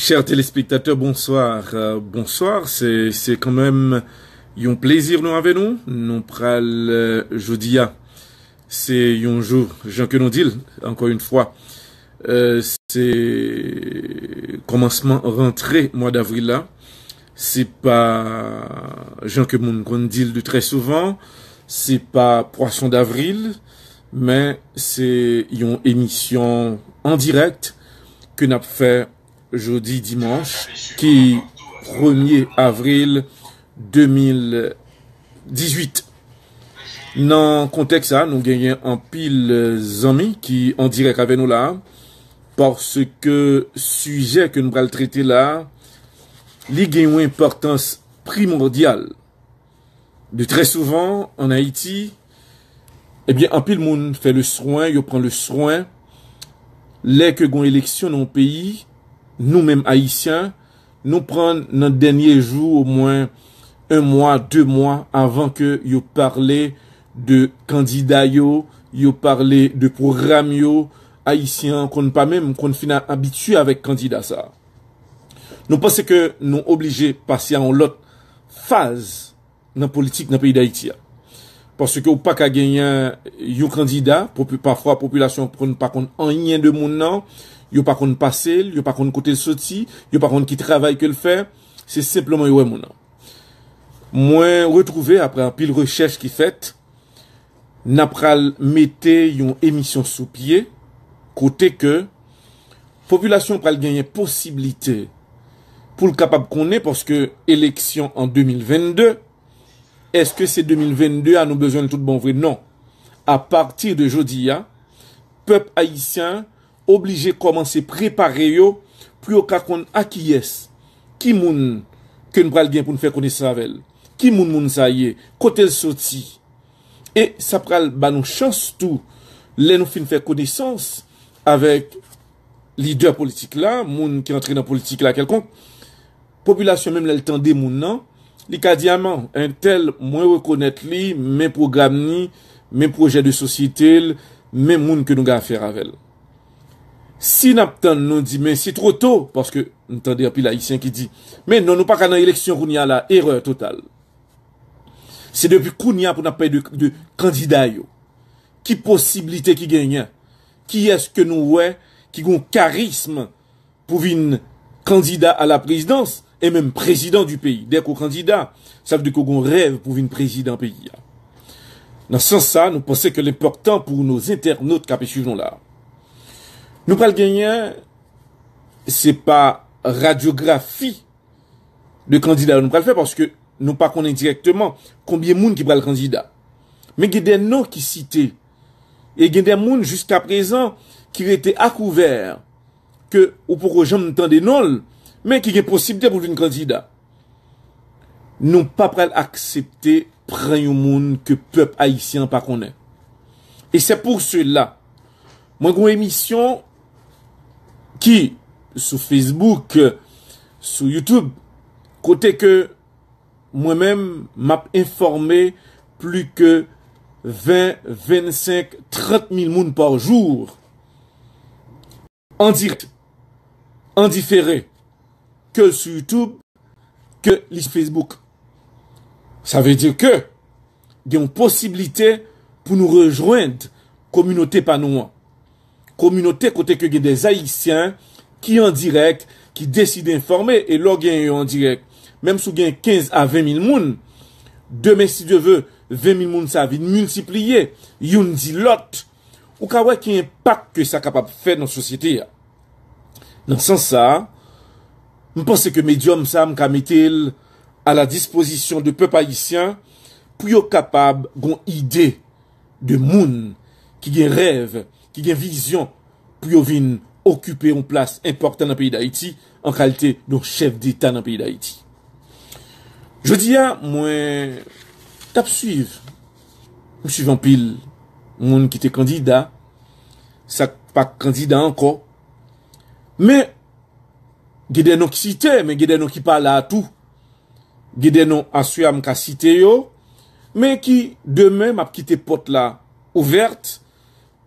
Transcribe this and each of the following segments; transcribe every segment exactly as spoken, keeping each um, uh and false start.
Chers téléspectateurs, bonsoir. Euh, bonsoir. C'est, c'est quand même yon plezi nou avè nou. Nou pral, euh, jodi a. Se yon jou, jan ke nou di l, ankò yon fwa, euh, se kòmansman rantre mwa davril la. Se pa, jan ke moun konn di l de trè souvan, se pa pwason davril, men se yon emisyon an dirèk ke n ap fè jodi dimanch, ki premye avril de mil dizuit. Nan kontèks sa, nou genyen anpil, euh, zanmi ki an dirèk avè nou la, paske sijè ke nou pral trete la, li gen yon enpòtans primòdyal. De trè souvan, an Ayiti, ebyen, anpil moun fè le swen, yo pran le swen. Lè ke gon eleksyon nan yon peyi, nou menm Ayisyen, nou pran nan dènye jou, omwen yon mwa, de mwa avan ke yo pale de kandida yo, yo pale de pwogram yo, Ayisyen an konn pa menm konn fin abitye avèk kandida sa a. Nou panse ke nou oblije pase a yon lòt faz nan politik nan peyi Dayiti a. Paske ou pa ka genyen yon kandida, popi-, pafwa popilasyon konn pa konn anyen de moun nan, yo pa konn pase l, yo pa konn kote l soti, yo pa konn ki travay ke l fè, se senpleman yo wè moun nan. Mwen retwouve, apre anpil rechèch ki fèt, n ap pral mete yon emisyon sou pye, kote ke popilasyon pral genyen posiblite pou l kapab konnen, paske eleksyon an de mil vennde, èske se de mil vennde a nou bezwen l tout bon vre? Non. Apati de jodi a, pèp ayisyen oblije kòmanse prepare yo pou yo ka konn a kiyès, ki moun ke n pral gen pou n fè konesans avè l, ki moun moun sa ye, kote l soti. E sa pral ba nou chans tou, lè nou fin fè konesans avèk lidè politik la, moun ki antre nan politik la kèlkonk, popilasyon menm lè l tande moun nan, li ka di, "Aman, entèl, mwen rekonèt li, men pwogram ni, men pwojè de sosyete l, men moun ke nou gen afè avè l." Si n ap tann nou di, "Men se two to," paske m tande anpil ayisyen ki di, "Men non, nou pa ka nan eleksyon kounye a la, erè total." Se depi kounye a pou n ap pale de, de kandida yo. Ki posiblite ki genyen? Kiyès ke nou wè ki gon karism pou vin kandida a la prezidans e menm prezidan di peyi? Dèk ou kandida, sa vle di ke w gon rèv pou vin prezidan peyi a. Nan sans sa, nou panse ke l enpòtan pou nos entènot k ap swiv nou la. Nou pral genyen, se pa radyografi de kandida yo nou pral fè, paske nou pa konnen dirèkteman konbyen moun ki pral kandida. Men gen de non ki site. E gen de moun jiskaprezan ki rete akouvè, ke ou poko janm tande non l, men ki gen posiblite pou l vin kandida. Nou pa pral aksepte pran yon moun ke pèp ayisyen an pa konnen. E se pou sela, mwen gon emisyon ki sou Facebook, sou YouTube, kote ke mwen menm, m ap enfòme pli ke ven, vennsenk, trant mil moun pa jou, an dirèk, an difere, ke l sou YouTube, ke li sou Facebook. Sa vle di ke gen yon posiblite pou nou rejwenn kominote pa nou an. Kominote kote ke gen de Ayisyen ki an dirèk, ki deside enfòme, e lè w gen yo an dirèk, menm si w gen kenz a ven mil moun, demen, si Dye vle, ven mil moun sa vin miltipliye, youn di lòt, ou ka wè ki enpak ke sa kapab fè nan sosyete a. Nan sans sa, m panse ke medyòm sa, m ka mete l a la dispozisyon de pèp ayisyen pou yo kapab gon ide de moun ki gen rèv, ki gen vizyon pou yo vin okipe yon plas enpòtan nan peyi Dayiti an kalite de yon chèf deta nan peyi Dayiti. Jodi a, mwen t ap swiv, m swiv anpil moun ki te kandida, sa k pa kandida ankò. Men, gen de non ki site, men gen de non ki pa la tou. Gen de non aswè a m ka site yo, men ki demen m ap kite pòt la ouvèt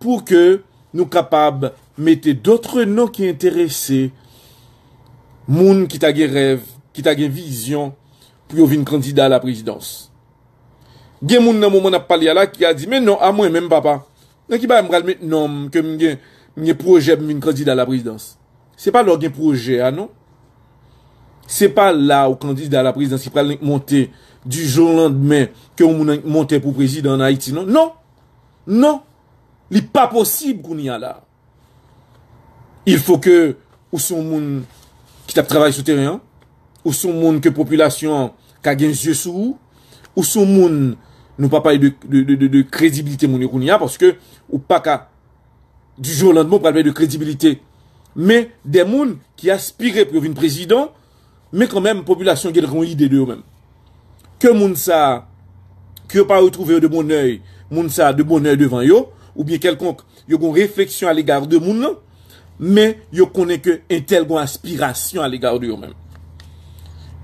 pou ke nou kapab mete dòt non ki enterese Moun ki ta gen rèv, ki ta gen vizyon pou yo vin kandida a la prezidans. Gen moun nan moman n ap pale a la ki a di, "Men non, a mwen menm, papa. Nan ki bagay m pral met non m ke m gen, m gen pwojè pou m vin kandida a la prezidans?" Se pa lè w gen pwojè a, non. Se pa la ou kandida a la prezidans ki pral monte du jour au lendemain ke yon moun monte pou prezidan an Ayiti, non. Non. Non. Li pa posib kounye a la. Il faut que ou se yon moun ki t ap travay sou teren an, ou se yon moun ke popilasyon an ka gen zye sou ou, ou se yon moun, nou pa pale de, de, de, de, de kredibilite moun yo kounye a, paske ou pa ka, du jour au lendemain, ou pral pèdi kredibilite. Men, de moun ki aspire pou yo vin prezidan, men kanmenm, popilasyon gen yon ide de yo menm. Ke moun sa, ke yo pa retwouve yo de bonè, moun sa de bonè devan yo, oubyen kèlkonk, yo gen refleksyon alega de moun nan, men yo konnen ke entèl gen aspirasyon alega de yo menm.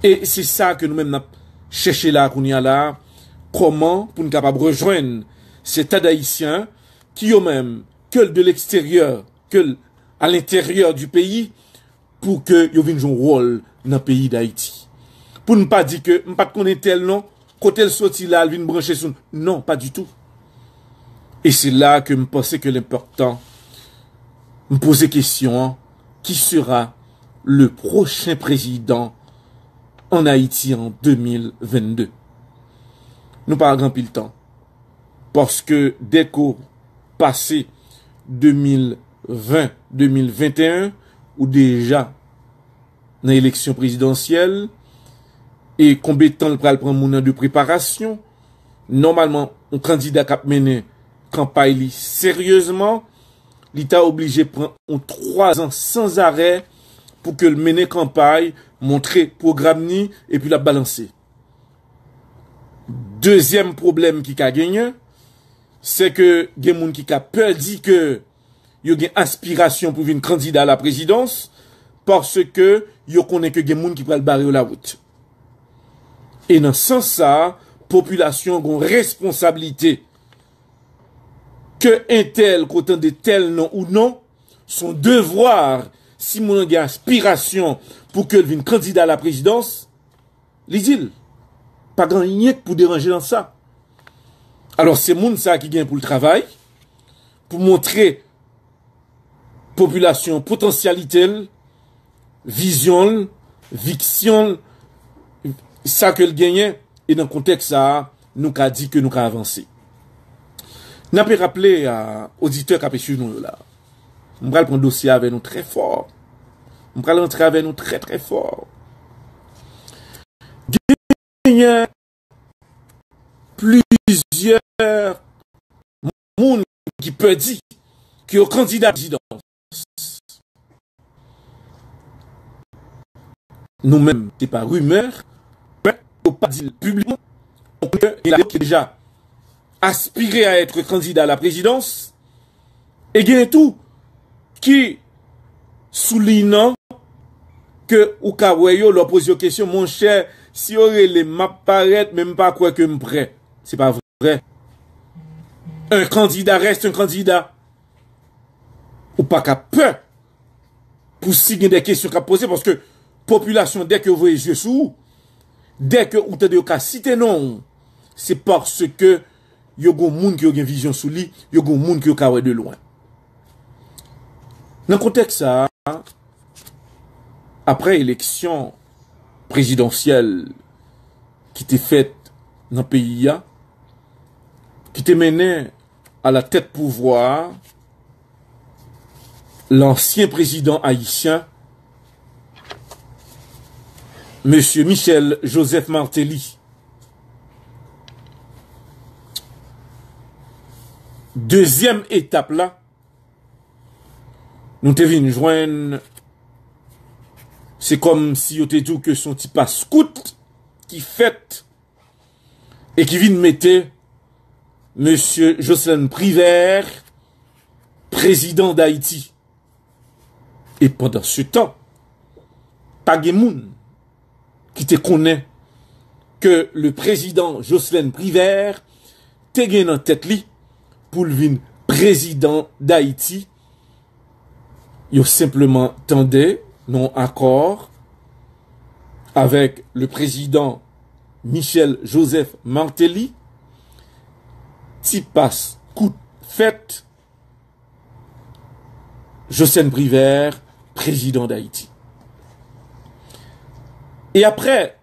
E se sa ke nou menm n ap chèche la, kounye a la, kòman pou n kapab rejwenn se ta d Ayisyen ki yo menm, ke l de l'extérieur, ke l à l'intérieur du pays, pou ke yo vin jwe yon wòl nan peyi Dayiti. Pou n pa di ke m pa t konnen tèl non, kote l soti la, l vin branche sou. Non, pas du tout. E se la ke m panse ke l enpòtan, m poze kesyon an, qui sera le prochain président en Haïti en deux mille vingt-deux? Nou pa gen anpil tan. Paske dèke w pase de mil ven, de mil venteyen, ou deja nan eleksyon prezidansyèl, e konbe tan l pral pran moun nan de preparasyon? Nòmalman, yon kandida k ap mennen kanpay li seryezman, li ta oblije pran yon twa zan sanzarè pou ke l mennen kanpay, montre pwogram ni, epi l ap balanse. Dezyèm pwoblèm ki ka genyen, se ke gen moun ki ka pè di ke yo gen aspirasyon pou vin kandida a la prezidans, paske yo konnen ke gen moun ki pral bare yo lawout. E nan sans sa, popilasyon gon responsablite ke entèl, ke w tande tèl non ou non, son devwa, si moun nan gen aspirasyon pou ke l vin kandida a la prezidans, li di l. Pa gen anyen k pou deranje nan sa. Alò, se moun sa ki gen pou l travay, pou montre popilasyon potansyalite l, vizyon l, viksyon l, sa ke l genyen, e nan kontèks sa a, nou ka di ke nou ka avanse. N ape raple a oditè k ape swiv nou yo la. M pral pran dosye avè nou trè fò. M pral rantre avè nou trè, trè fò. Genyen plizyè moun ki pè di ke yo kandida a la prezidans. Nou menm, se pa rimè, men yo pa di l piblikman. Donk, gen la ki deja aspire a èt kandida a la prezidans, e gen tou ki sou liy nan ke ou ka wè yo, lè w poze yo kesyon, monchè, si yo rele m, m ap parèt, men m pa kwè ke m prè. Se pa vre. Un candidat reste un candidat. Ou pa ka pè pou si gen de kesyon k ap poze, paske popilasyon, dèke yo voye zye sou ou, dèke ou tande yo ka site non w, se paske yo gon moun ke yo gen vizyon sou li, yo gon moun ke yo ka wè de lwen. Nan kontèks sa a, apre eleksyon prezidansyèl ki te fèt nan peyi a, ki te mennen a la tèt pouvwa a, lansyen prezidan ayisyen, Mesye Michel Joseph Martelly. Dezyèm etap la, nou te vin jwenn, se kòm si yo te di w ke se yon ti pas kout ki fèt e ki vin mete Mesye Jocelerme Privert prezidan Dayiti. E pandan se tan, pa gen moun ki te konnen ke le prezidan Jocelerme Privert te gen nan tèt li pou l vin prezidan Dayiti. Yo senpleman tande nan yon akò avec le président Michel Joseph Martelly, ti pas kout fèt, Josène Privert, président d'Haïti. Et après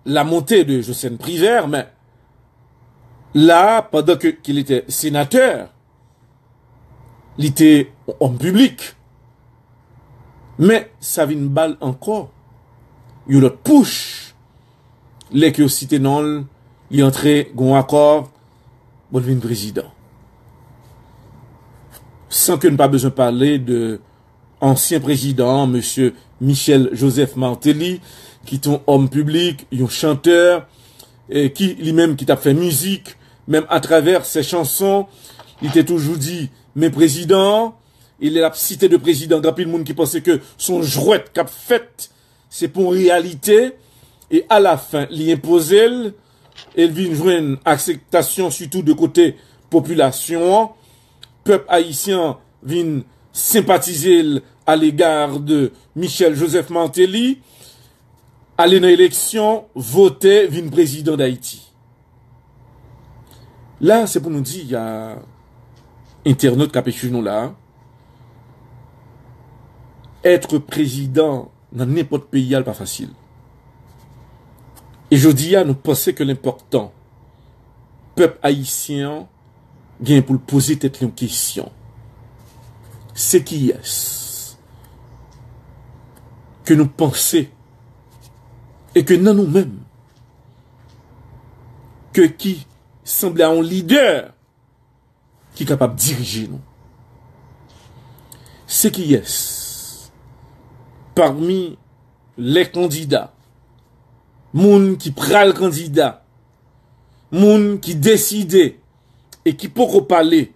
la montée de Josène Privert, mais là, pendant que, qu'il était sénateur, li te homme public. Men sa vin ba l ankò yon lòt pouch. Lè ke yo site non l, li antre gon akò, bon, l vin prezidan. San ke n pa bezwen pale de ansyen prezidan, mesye Michel Joseph Martelly, ki te yon òm piblik, yon chantè, e ki li menm ki t ap fè mizik, menm atravè se chanson, li te toujou di, men prezidan, e lè l ap site de prezidan, gen anpil moun ki panse ke se yon jwèt k ap fèt, se pa yon reyalite, e alafen, li enpoze l, e l vin jwenn akseptasyon, sitou de kote popilasyon an. Pèp ayisyen an vin senpatize l à l'égard de Michel Joseph Martelly, ale nan eleksyon, vote, vin prezidan Dayiti. La, se pou nou di a entènot k ap swiv nou la, être président nan nenpòt peyi a, l pa fasil. E jodi a, nou panse ke l enpòtan pèp ayisyen an gen pou l poze tèt li yon kesyon. Se kiyès ke nou panse e ke nan nou menm, ke ki sanble a yon lidè ki kapab dirije nou? Se kiyès pami lè kandida, moun ki pral kandida, moun ki deside e ki poko pale,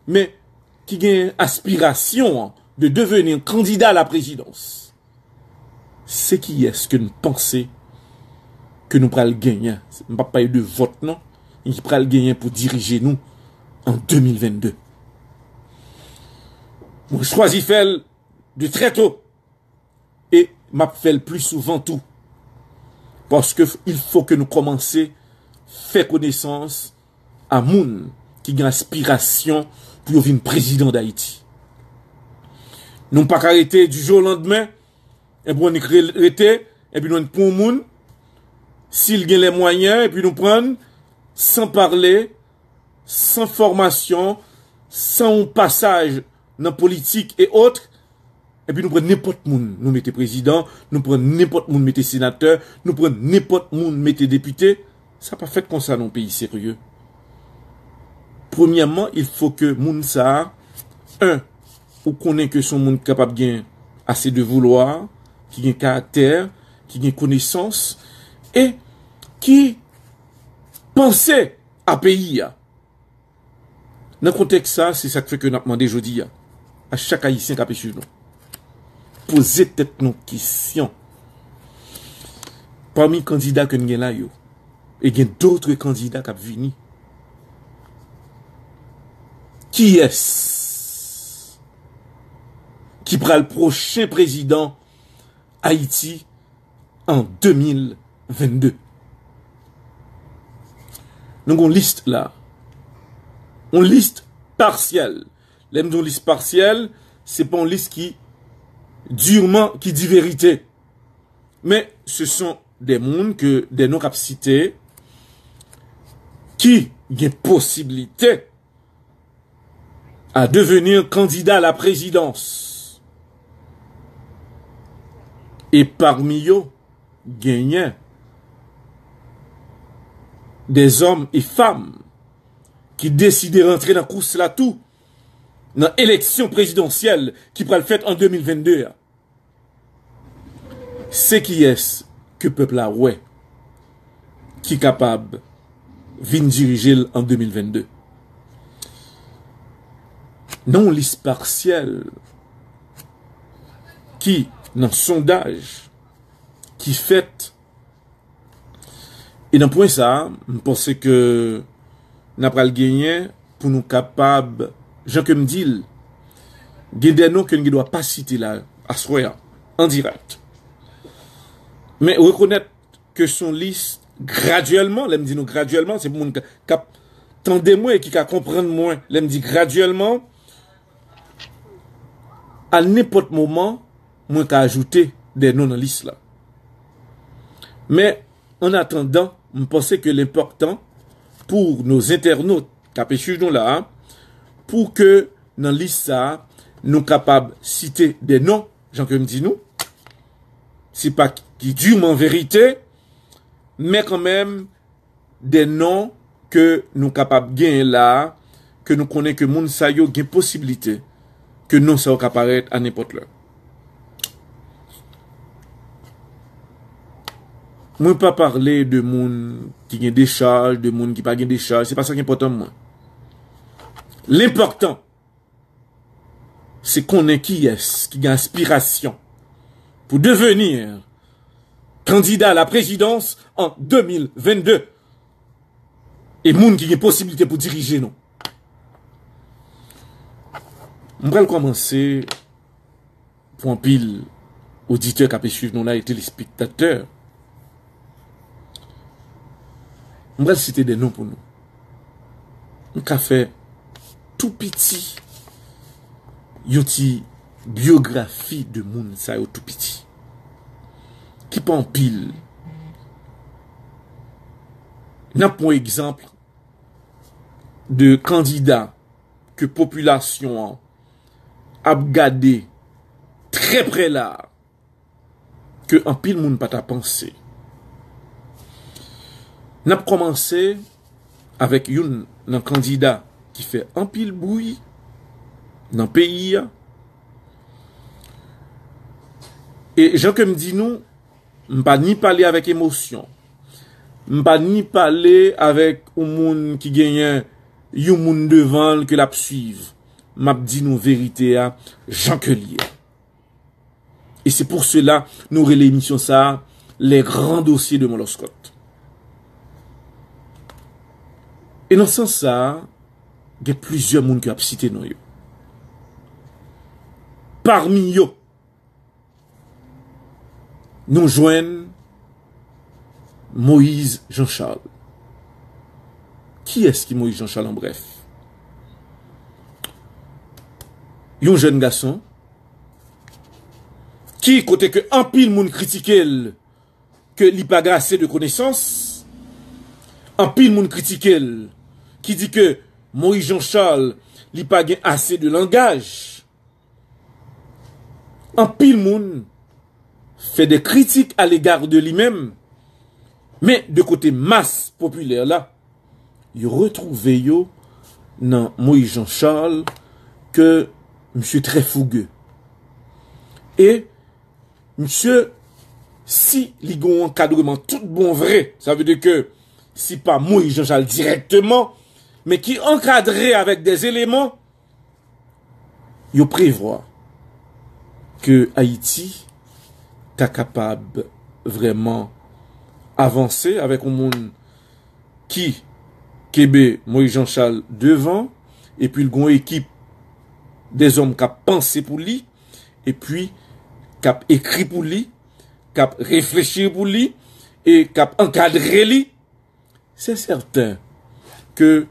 men ki gen aspirasyon de devenir candidat à la présidence? Se kiyès ke n panse ke nou pral genyen? M p ap pale de vòt non, men ki pral genyen pou dirije nou an de mil venn de. Mwen chwazi fè l de trè to. E m ap fè l pli souvan tou. Paske il faut que nou kòmanse fè konesans a moun ki gen aspirasyon pou yo vin prezidan Dayiti. Nou pa ka rete du jour au lendemain, epi nou annik re-, rete, epi nou annik pran yon moun, si l gen les moyens, epi nou pran l, san pale, san fòmasyon, san yon pasaj nan politik e ot, epi nou pran nenpòt moun, nou mete prezidan, nou pran nenpòt moun, mete senatè, nou pran nenpòt moun, mete depite. Sa pa fèt konsa nan yon peyi serye. Premyèman, il faut que moun sa a, un, ou konnen ke se yon moun ki kapab gen assez de vouloir, ki gen karaktè, ki gen konesans, e ki panse a peyi a. Nan kontèks sa, se sa k fè ke n ap mande jodi a, a chak Ayisyen k ap swiv nou, poze tèt nou kesyon. Pami kandida ke n gen la yo, e gen dòt kandida k ap vini, kiyès ki pral pwochen prezidan Ayiti an de mil venn de? Nou gon lis la. Yon lis pasyèl. Lè m di yon lis pasyèl, se pa yon lis ki diman, ki di verite. Men, se son de moun ke, de non k ap site, ki gen posiblite à devenir candidat à la présidence. E pami yo, genyen des hommes et femmes ki deside rantre nan kous la tou, nan eleksyon prezidansyèl ki pral fèt an de mil venn de a. Se kiyès ke pèp la wè ki kapab vin dirije l an de mil venn de? Nan yon lis pasyèl ki nan sondaj ki fèt, e nan pwen sa a, m panse ke n a pral genyen pou nou kapab, jan ke m di l, gen de non ke n gen dwa pa site la aswè a, an dirèk. Men rekonèt ke se yon lis gradyèlman, lè m di nou gradyèlman, se pou moun k ap tande mwen e ki ka konprann mwen, lè m di gradyèlman, a nenpòt moman, mwen ka ajoute de non nan lis la. Men, an atandan, m panse ke l enpòtan pou nos entènot k ap swiv nou la a, pou ke nan lis sa a, nou kapab site de non, jan ke m di nou, se pa ki diman verite, men kanmenm, de non ke nou kapab genyen la a, ke nou konnen ke moun sa yo gen posiblite ke non sa yo ka parèt a nenpòt lè. Mwen pa pale de moun ki gen dechaj, de moun ki pa gen dechaj, se pa sa ki enpòtan mwen. L enpòtan, se konnen kiyès ki gen aspirasyon pou devenir candidat à la présidence en deux mille vingt-deux. E moun ki gen posiblite pou dirije nou. M pral kòmanse pou anpil oditè k ap swiv nou la e telespektatè. M pral site de non pou nou. M ka fè tou piti yon ti byografi de moun sa yo tou piti. Ki pa anpil. N ap pran egzanp de kandida ke popilasyon an ap gade trè prè la a, ke anpil moun pa ta panse. N ap kòmanse avèk youn nan kandida ki fè anpil bri nan peyi a. E jan ke m di nou, m pa ni pale avèk emosyon. M pa ni pale avèk yon moun ki genyen yon moun devan l ke l ap swiv. M ap di nou verite a jan ke l ye. E se pou sela nou rele emisyon sa a Les grands dossiers de Moloskot. E nan sans sa a, gen plizyè moun ki ap site non yo. Pami yo, nou jwenn Moïse Jean Charles. Kiyès ki Moïse Jean Charles an brèf? Yon jèn gason ki, kote ke anpil moun kritike l ke li pa gen ase de konesans, anpil moun kritike l, ki di ke Moïse Jean Charles, li pa gen ase de langaj. Anpil moun fè de kritik a lega de li menm, men de kote mas popilè la, yo retwouve yo nan Moïse Jean Charles ke misye trè fouge. E misye, si li gen yon ankadreman tout bon vre, sa vle di ke si pa Moïse Jean Charles dirèkteman, men ki ankadre avèk de eleman, yo prevwa ke Ayiti ta kapab vrèman avanse avèk yon moun ki kenbe Moïse Jean Charles devan, epi l gen yon ekip dèzòm k ap panse pou li, epi k ap ekri pou li, k ap reflechi pou li, e k ap ankadre li. Se sèten ke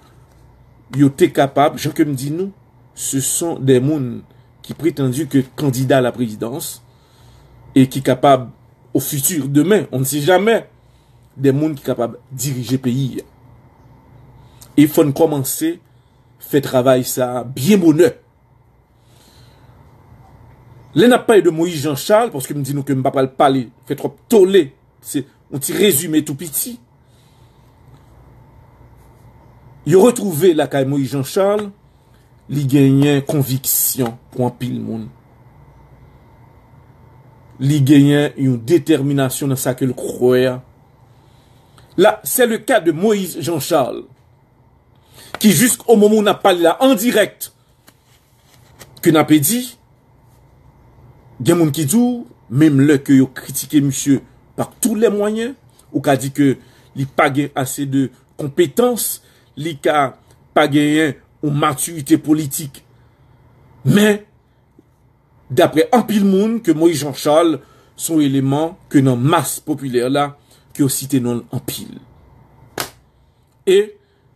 yo te kapab, jan ke m di nou, se son de moun ki pretandi ke kandida a la prezidans e ki kapab, o fiti demen, on ne sait jamais, de moun ki kapab dirije peyi a. E fò n kòmanse fè travay sa a byen bonè. Lè n ap pale de Moïse Jean Charles, paske m di nou ke m pa pral pale, fè twòp tole, se yon ti rezime tou piti. Yo retwouve lakay Moïse Jean Charles, li genyen konviksyon pou anpil moun. Li genyen yon detèminasyon nan sa ke l kwè a. La, c'est le cas de Moïse Jean Charles, ki jisk o moman w n ap pale la an dirèk, ke n ape di, gen moun ki di w, menm lè ke yo kritike misye par tous les moyens, ou ka di ke li pa gen ase de konpetans, li ka pa genyen yon matirite politik. Men, daprè anpil moun, ke Moïse Jean Charles se yon eleman ke nan mas popilè la, ke yo site non l anpil. E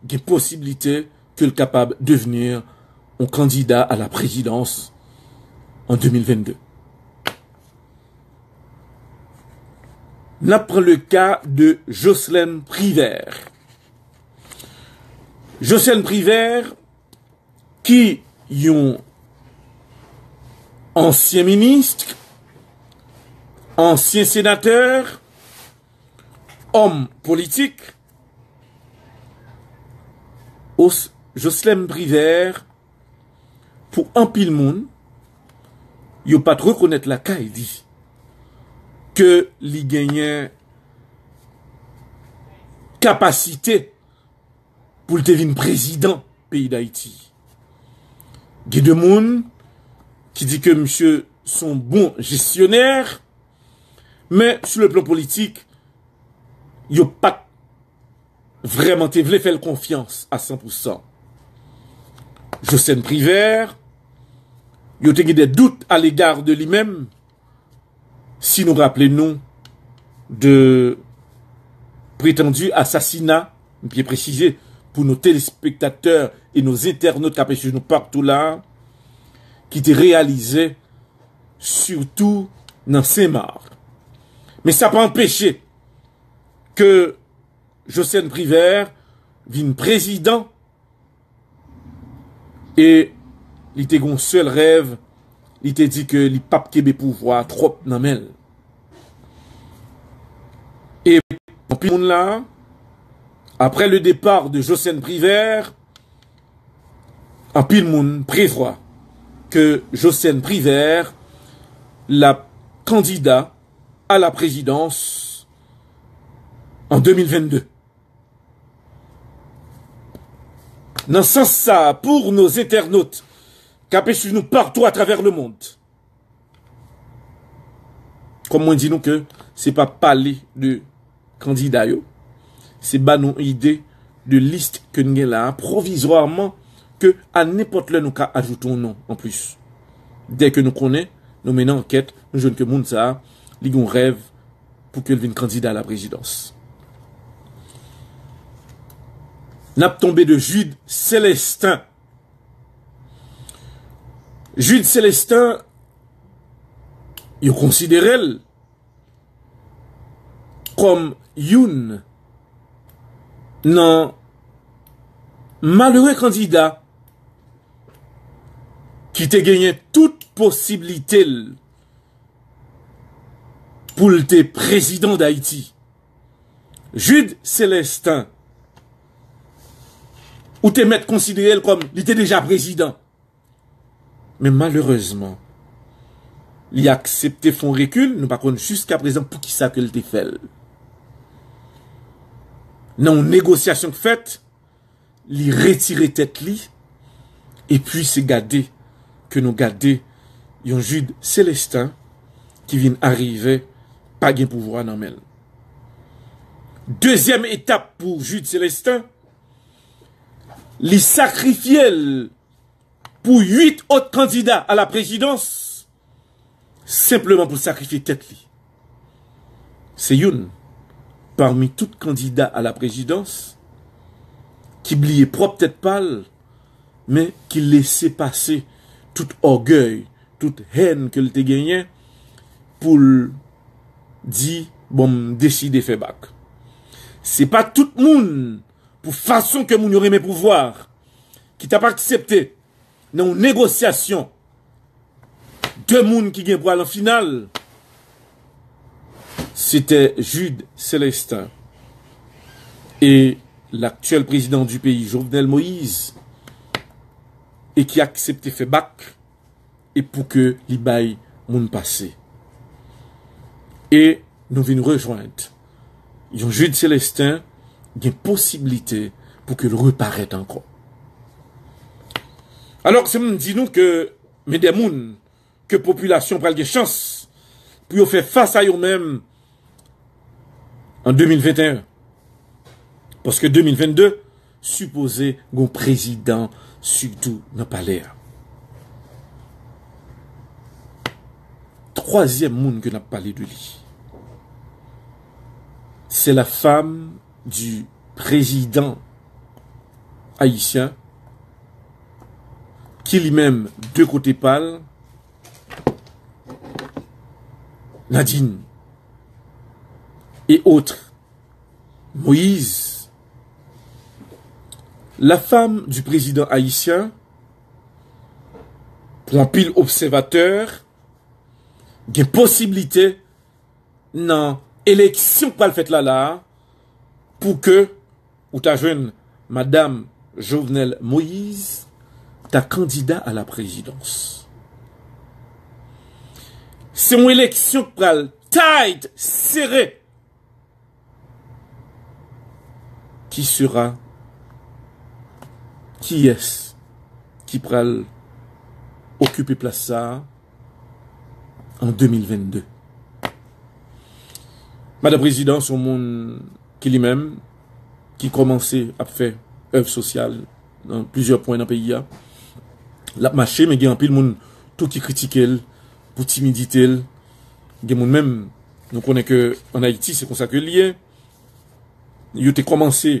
gen posiblite ke l kapab devni yon kandida a la prezidans an de mil vennde. N ap pran le ka de Jocelyn Privert. Jocelyn Privert, ki yon ansyen minis, ansyen senatè, òm politik, Os-, Jocelyn Privert, pou anpil moun, yo pa t rekonèt lakay li ke li genyen kapasite pou l te vin prezidan peyi Dayiti. Gen de moun ki di ke misye se yon bon jesyonè, men sou le plan politik, yo pa t vrèman te vle fè l konfyans a san pou san. Jocelyn Privert, yo te gen de dout a lega de li menm, si nou raple nou de prétendu assassinat, m byen presize, pou nou telespektatè e nou entènot k ap swiv nou patou la, ki te reyalize sitou nan Senmak. Men sa pa anpeche ke Jocelyn Privert vin prezidan e li te gen yon sèl rèv, li te di ke li p ap kenbe pouvwa twòp nan men l. E anpil moun la, après le départ de Jocelyn Privert, anpil moun prevwa ke Jocelyn Privert l ap kandida a la prezidans an de mil vennde. Nan sans sa, pour nos internautes k ap swiv nou patou atravè lemonn, kòm mwen di nou ke se pa pale de kandida yo, se ba nou ide de lis ke n gen la a pwovizwaman, ke a nenpòt lè nou ka ajoute yon non anplis. Dèke nou konnen, nou mennen ankèt, nou jwenn ke moun sa a, li gen yon rèv pou ke l vin kandida a la prezidans. N ap tonbe de Jude Célestin. Jude Célestin, yo konsidere l kòm youn nan malere kandida ki te genyen tout posiblite l pou l te prezidan Dayiti. Jude Célestin, ou te mèt konsidere l kòm li te deja prezidan. Men malerezman, li aksepte fè yon rekil, nou pa konn jiskaprezan poukisa ke l te fè l. Nan yon negosyasyon k fèt, li retire tèt li, epi se gade ke nou gade yon Jude Célestin ki vin arive pa gen pouvwa nan men l. Dezyèm etap pou Jude Célestin, li sakrifye l pou uit òt kandida a la prezidans, senpleman pou l sakrifye tèt li. Se youn pami tout kandida a la prezidans ki bliye pwòp tèt pa l, men ki lese pase tout ògèy, tout hèn ke l te genyen pou l di, "Bon, m deside fè bak." Se pa tout moun, pou fason ke moun yo renmen pouvwa, ki t ap aksepte nan yon negosyasyon de moun ki gen pou al an final, se te Jude Célestin e laktyèl prezidan di peyi, Jovenel Moïse, e ki aksepte fè bak e pou ke li bay moun pase. E nou vin rejwenn yon Jude Célestin gen posiblite pou ke l reparèt ankò. Alò, se m di nou ke, men de moun ke popilasyon pral gen chans pou yo fè fas a yo menm an de mil venteyen. Paske de mil vennde, sipoze gen yon prezidan sitou nan palè a. Twazyèm moun ke n ap pale de li, c'est la femme du président haïtien, ki li menm, de kote pa l, Nadine et autres, Moïse, la femme du président haïtien, pou anpil obsèvatè, gen posiblite nan eleksyon k pral fèt la la a, pou ke ou ta jwenn Madam Jovenel Moïse ta kandida a la prezidans. Se yon eleksyon k pral tight, sere. Qui sera, kiyès ki pral okipe plas sa a an de mil vennde? Madan Prezidan se yon moun ki li menm, ki kòmanse ap fè èv sosyal nan plizyè pwen nan peyi a. L ap mache, men gen anpil moun tou ki kritike l pou timidite l. Gen moun menm, nou konnen ke ann Ayiti, se konsa ke l ye. Yo te kòmanse,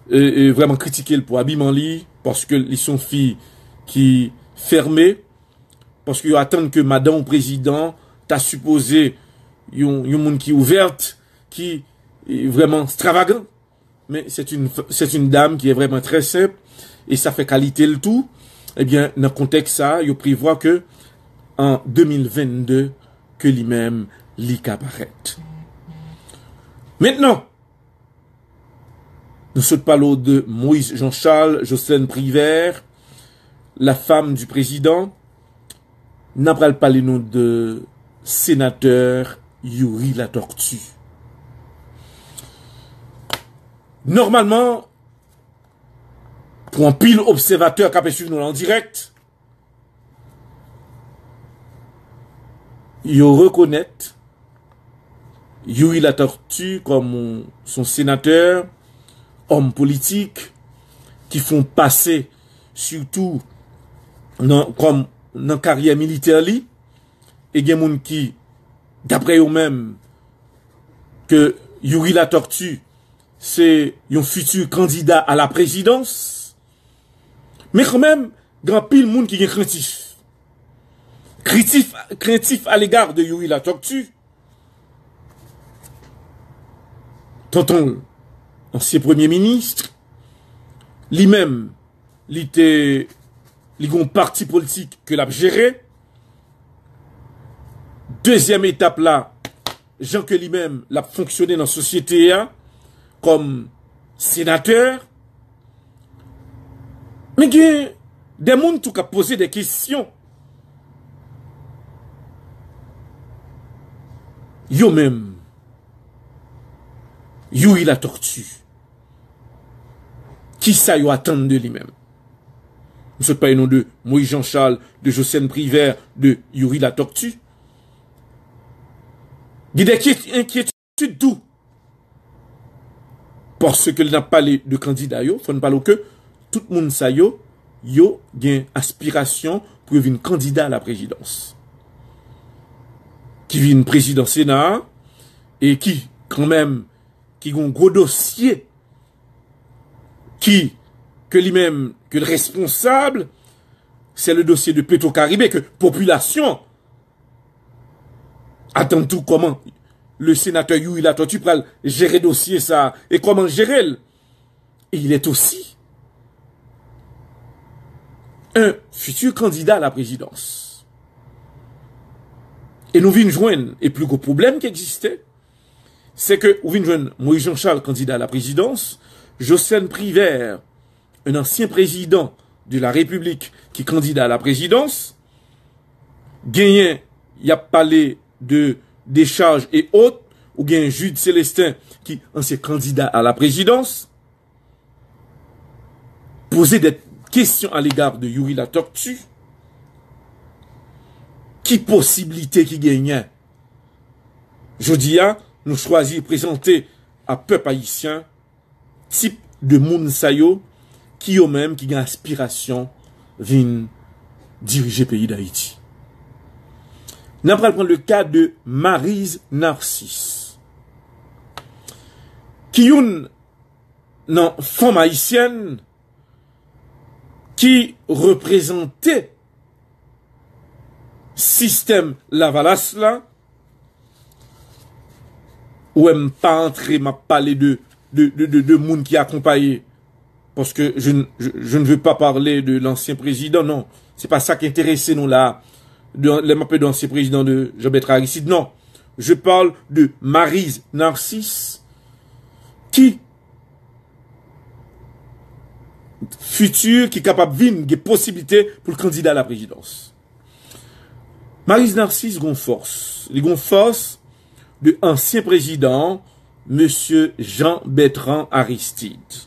e, e, vrèman kritike l pou abiman li, paske li se yon fi ki fèmen, paske yo atann ke madanm yon prezidan ta sipoze yon, yon moun ki ouvèt, ki, e, vrèman stravagan. Men c'est une, c'est une dame qui est vraiment très simple, e sa fè kalite l tou. Ebyen, nan kontèks sa, yo prevwa ke an de mil vennde, ke li menm, li ka parèt. Mentnan, nou sot pale w de Moïse Jean Charles, Jocelyn Privert, la femme du président. N a pral pale nou de senatè Youri Latortue. Nòmalman, pou anpil obsèvatè k ap swiv nou la an dirèk, yo rekonèt Youri Latortue kòm yon, se yon senatè, òm politik, ki fè yon pase, sitou nan, kòm, nan karyè militè li. E gen moun ki, daprè yo menm, ke Youri Latortue se yon fiti kandida a la prezidans. Men kanmenm, gen anpil moun ki gen krentif. Krentif, krentif à l'égard de Youri Latortue. Tonton l, ansyen premye minis, li menm, li te, li gen yon pati politik ke l ap jere. Dezyèm etap la, jan ke li menm l ap fonksyone nan sosyete a kòm senatè. Men gen de moun tou k ap poze de kesyon. Yo menm, Youri Latortue, kisa yo atann de li menm? M sot pale nou de Moïse Jean Charles, de Jocelyn Privert, de Youri Latortue. Gen de enkyetid tou. Paske lè n ap pale de kandida yo, fò n pale w ke tout moun sa yo, yo gen aspirasyon pou yo vin kandida a la prezidans. Ki vin prezidan Sena a, e ki, kanmenm, ki gen yon gwo dosye, ki, ke li menm, ke l responsab, c'est le dossier de Petro-Caribe, ke popilasyon atann tou kòman le senatè Youri Latortue pral jere dosye sa a e kòman l jere l. Et il est aussi un futur candidat à la présidence. E nou vin jwenn, e pli gwo pwoblèm ki egziste, se ke ou vin jwenn Moïse Jean Charles kandida a la prezidans, Jocelyn Privert, un ancien président de la République ki kandida a la prezidans, genyen, y ap pale de Descharges et autres, ou gen Jude Célestin ki ansyen kandida a la prezidans, poze de kesyon a l'égard de Youri Latortue, ki posiblite ki genyen? Jodi a, nou chwazi prezante a pèp ayisyen tip de moun sa yo ki yo menm ki gen aspirasyon vin dirije peyi Dayiti. N ap pral pran le ka de Maryse Narcisse, ki youn nan fanm ayisyèn ki reprezante sistèm Lavalas la. Ou wè, m pa antre, m ap pale de, de, de, de, de moun ki akonpaye. Paske je, n- je, je ne veux pas parler de l'ancien président, non. Se pa sa ki enterese nou la. De, lè m ap pale de ansyen prezidan de Jean Bertrand Aristide, non. Je parle de Maryse Narcisse, ki fitir, ki kapab vin gen posiblite pou l kandida a la prezidans. Maryse Narcisse gon fòs. Li gon fòs de ansyen prezidan, mesye Jean Bertrand Aristide.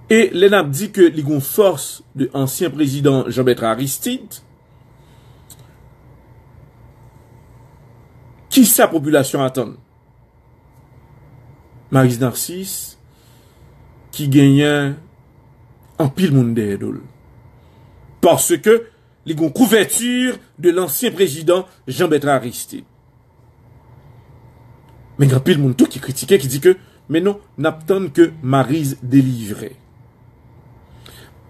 E lè n ap di ke li gon fòs de ansyen prezidan Jean Bertrand Aristide, kisa popilasyon atann? Maryse Narcisse ki genyen anpil moun dèyè do l. Paske li gon kouvèti de lansyen prezidan Jean Bertrand Aristide. Men gen anpil moun tou ki kritike, ki di ke, men non, n ap tann ke Maryse delivre.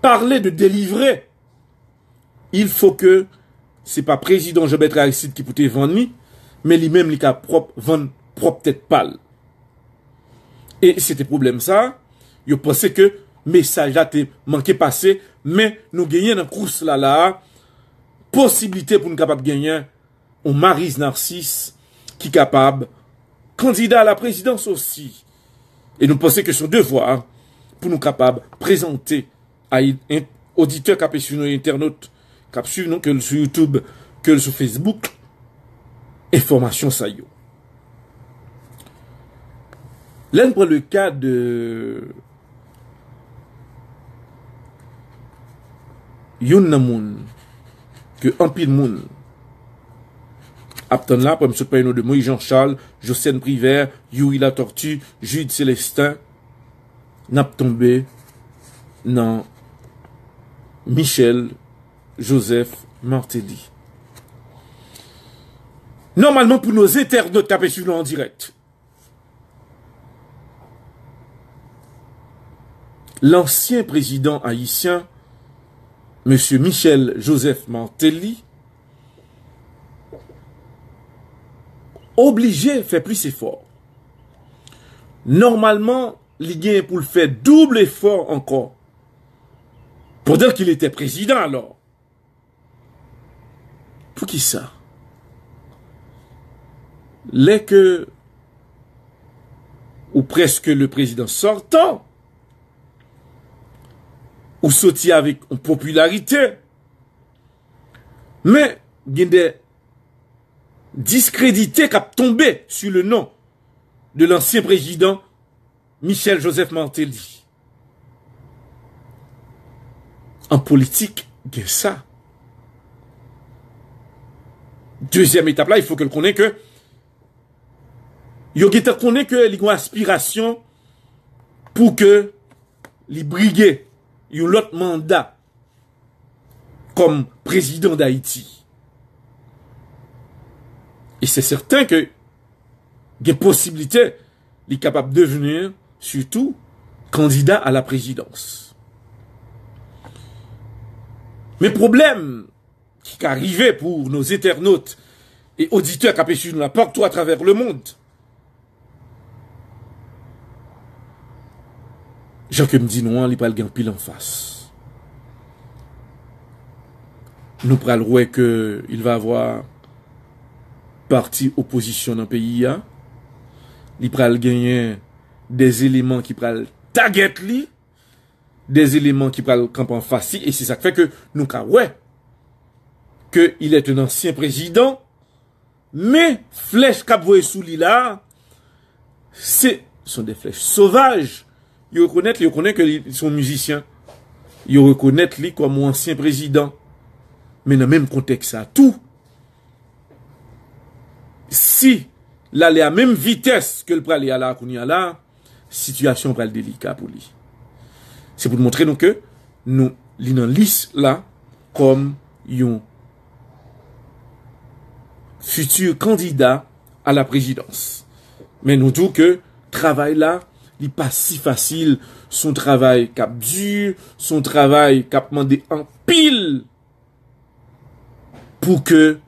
Pale de delivre, il faut que se pa prezidan Jean Bertrand Aristide ki pou te vann li, men li menm li ka pwòp vann pwòp tèt pa l. E se te pwoblèm sa, yo panse ke mesaj la te manke pase, men nou genyen nan kous la la a, posiblite pou n kapab genyen yon Maryse Narcisse ki kapab kandida a la prezidans osi. E nou panse ke se yon devwa pou nou kapab prezante a en- oditè k ap swiv nou, entènot k ap swiv nou, ke l sou YouTube, ke l sou Facebook, enfòmasyon sa yo. Lè n pran le ka de youn nan moun ke anpil moun ap tann la, pou m sot pale non de Moïse Jean Charles, Jocène Privert, Youri Latortue, Jude Célestin, n ap tonbe nan Michel Joseph Martelly. Nòmalman, pou nos entènot k ap swiv nou an dirèk, lansyen prezidan ayisyen, mesye Michel Joseph Martelly, oblije fè plis efò. Nòmalman, li gen pou l fè doub efò ankò. Pendant qu'il était président, alors. Poukisa? Lè ke ou prèske le président sortant, ou soti avèk yon popilarite, men gen de diskredite k ap tonbe sou le non de lansyen prezidan Michel Joseph Martelly. An politik, gen sa. Dezyèm etap la, il faut que l konnen ke yo gentan konnen ke li gen aspirasyon pou ke li brige yon lòt manda kòm prezidan Dayiti. E se sèten ke gen posiblite li kapab devni sitou kandida a la prezidans. Men pwoblèm ki ka rive pou nos entènot e oditè k ap swiv nou la partou atravè le mond, jan ke m di nou an, li pral gen anpil anfas. Nou pral wè ke il va avoir pati opozisyon nan peyi a. Li pral genyen des eleman ki pral tagèt li, des eleman ki pral kanpe anfas li, e se sa k fè ke nou ka wè ke il est un ancien président, men flèch k ap voye sou li la, se sont des flèches sauvages. Yo rekonèt li, yo konnen ke li se yon mizisyen. Yo rekonèt li kòm yon ansyen prezidan. Men nan menm kontèks sa tou, si l ale a menm vitès ke l prale a la kounye a la, sitiyasyon pral delika pou li. Se pou n montre nou ke nou, li nan lis la kòm yon fiti kandida a la prezidans. Men nou di w ke travay la, li pa si fasil, se yon travay k ap di, se yon travay k ap mande anpil pou ke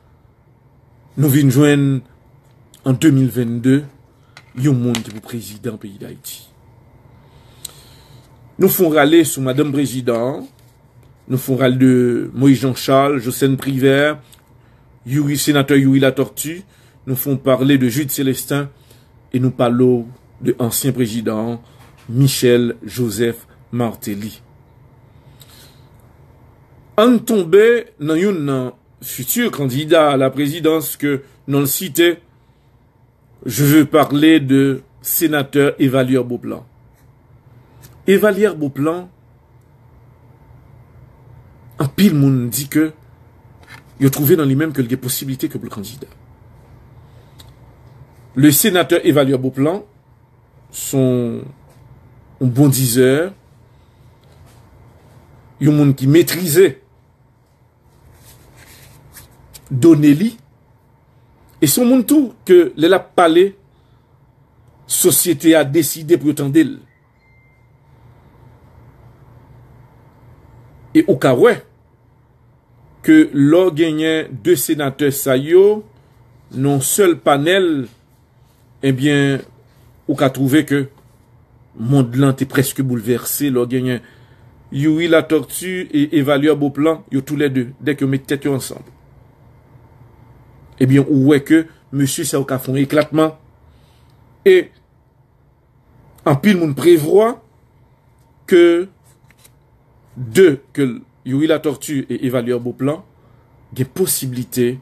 nou vin jwenn an de mil vennde yon moun ki pou prezidan peyi Dayiti. Nou fè yon rale sou madanm prezidan an, nou fè yon rale de Moïse Jean Charles, Jocelyne Privert, Youri, senatè Youri Latortue, nou fè yon pale de Jude Célestin, e nou pale w de ansyen prezidan an, Michel Joseph Martelly. Ann tonbe nan youn nan fiti kandida a la prezidans ke non l site, je veux parler de senatè Evalière Beauplan. Evalière Beauplan, anpil moun di ke yo twouve nan li menm ke l gen posiblite ke pou l kandida. Le senatè Evalière Beauplan, se yon, yon bon dizè, yon moun ki metrize done li, e se yon moun tou ke lè l ap pale, sosyete a deside pou yo tande l. E ou ka wè ke lè w genyen de senatè sa yo nan yon sèl panèl, ebyen, ou ka twouve ke mond lan te prèske boulvèse lè w genyen Youri Latortue e Evalière Beauplan, yo toulède, dèk yo met tèt yo ansanm. Ebyen, ou wè ke mesye sa yo ka fè yon eklatman. E anpil moun prevwa ke de, ke Youri Latortue e Evalière Beauplan gen posiblite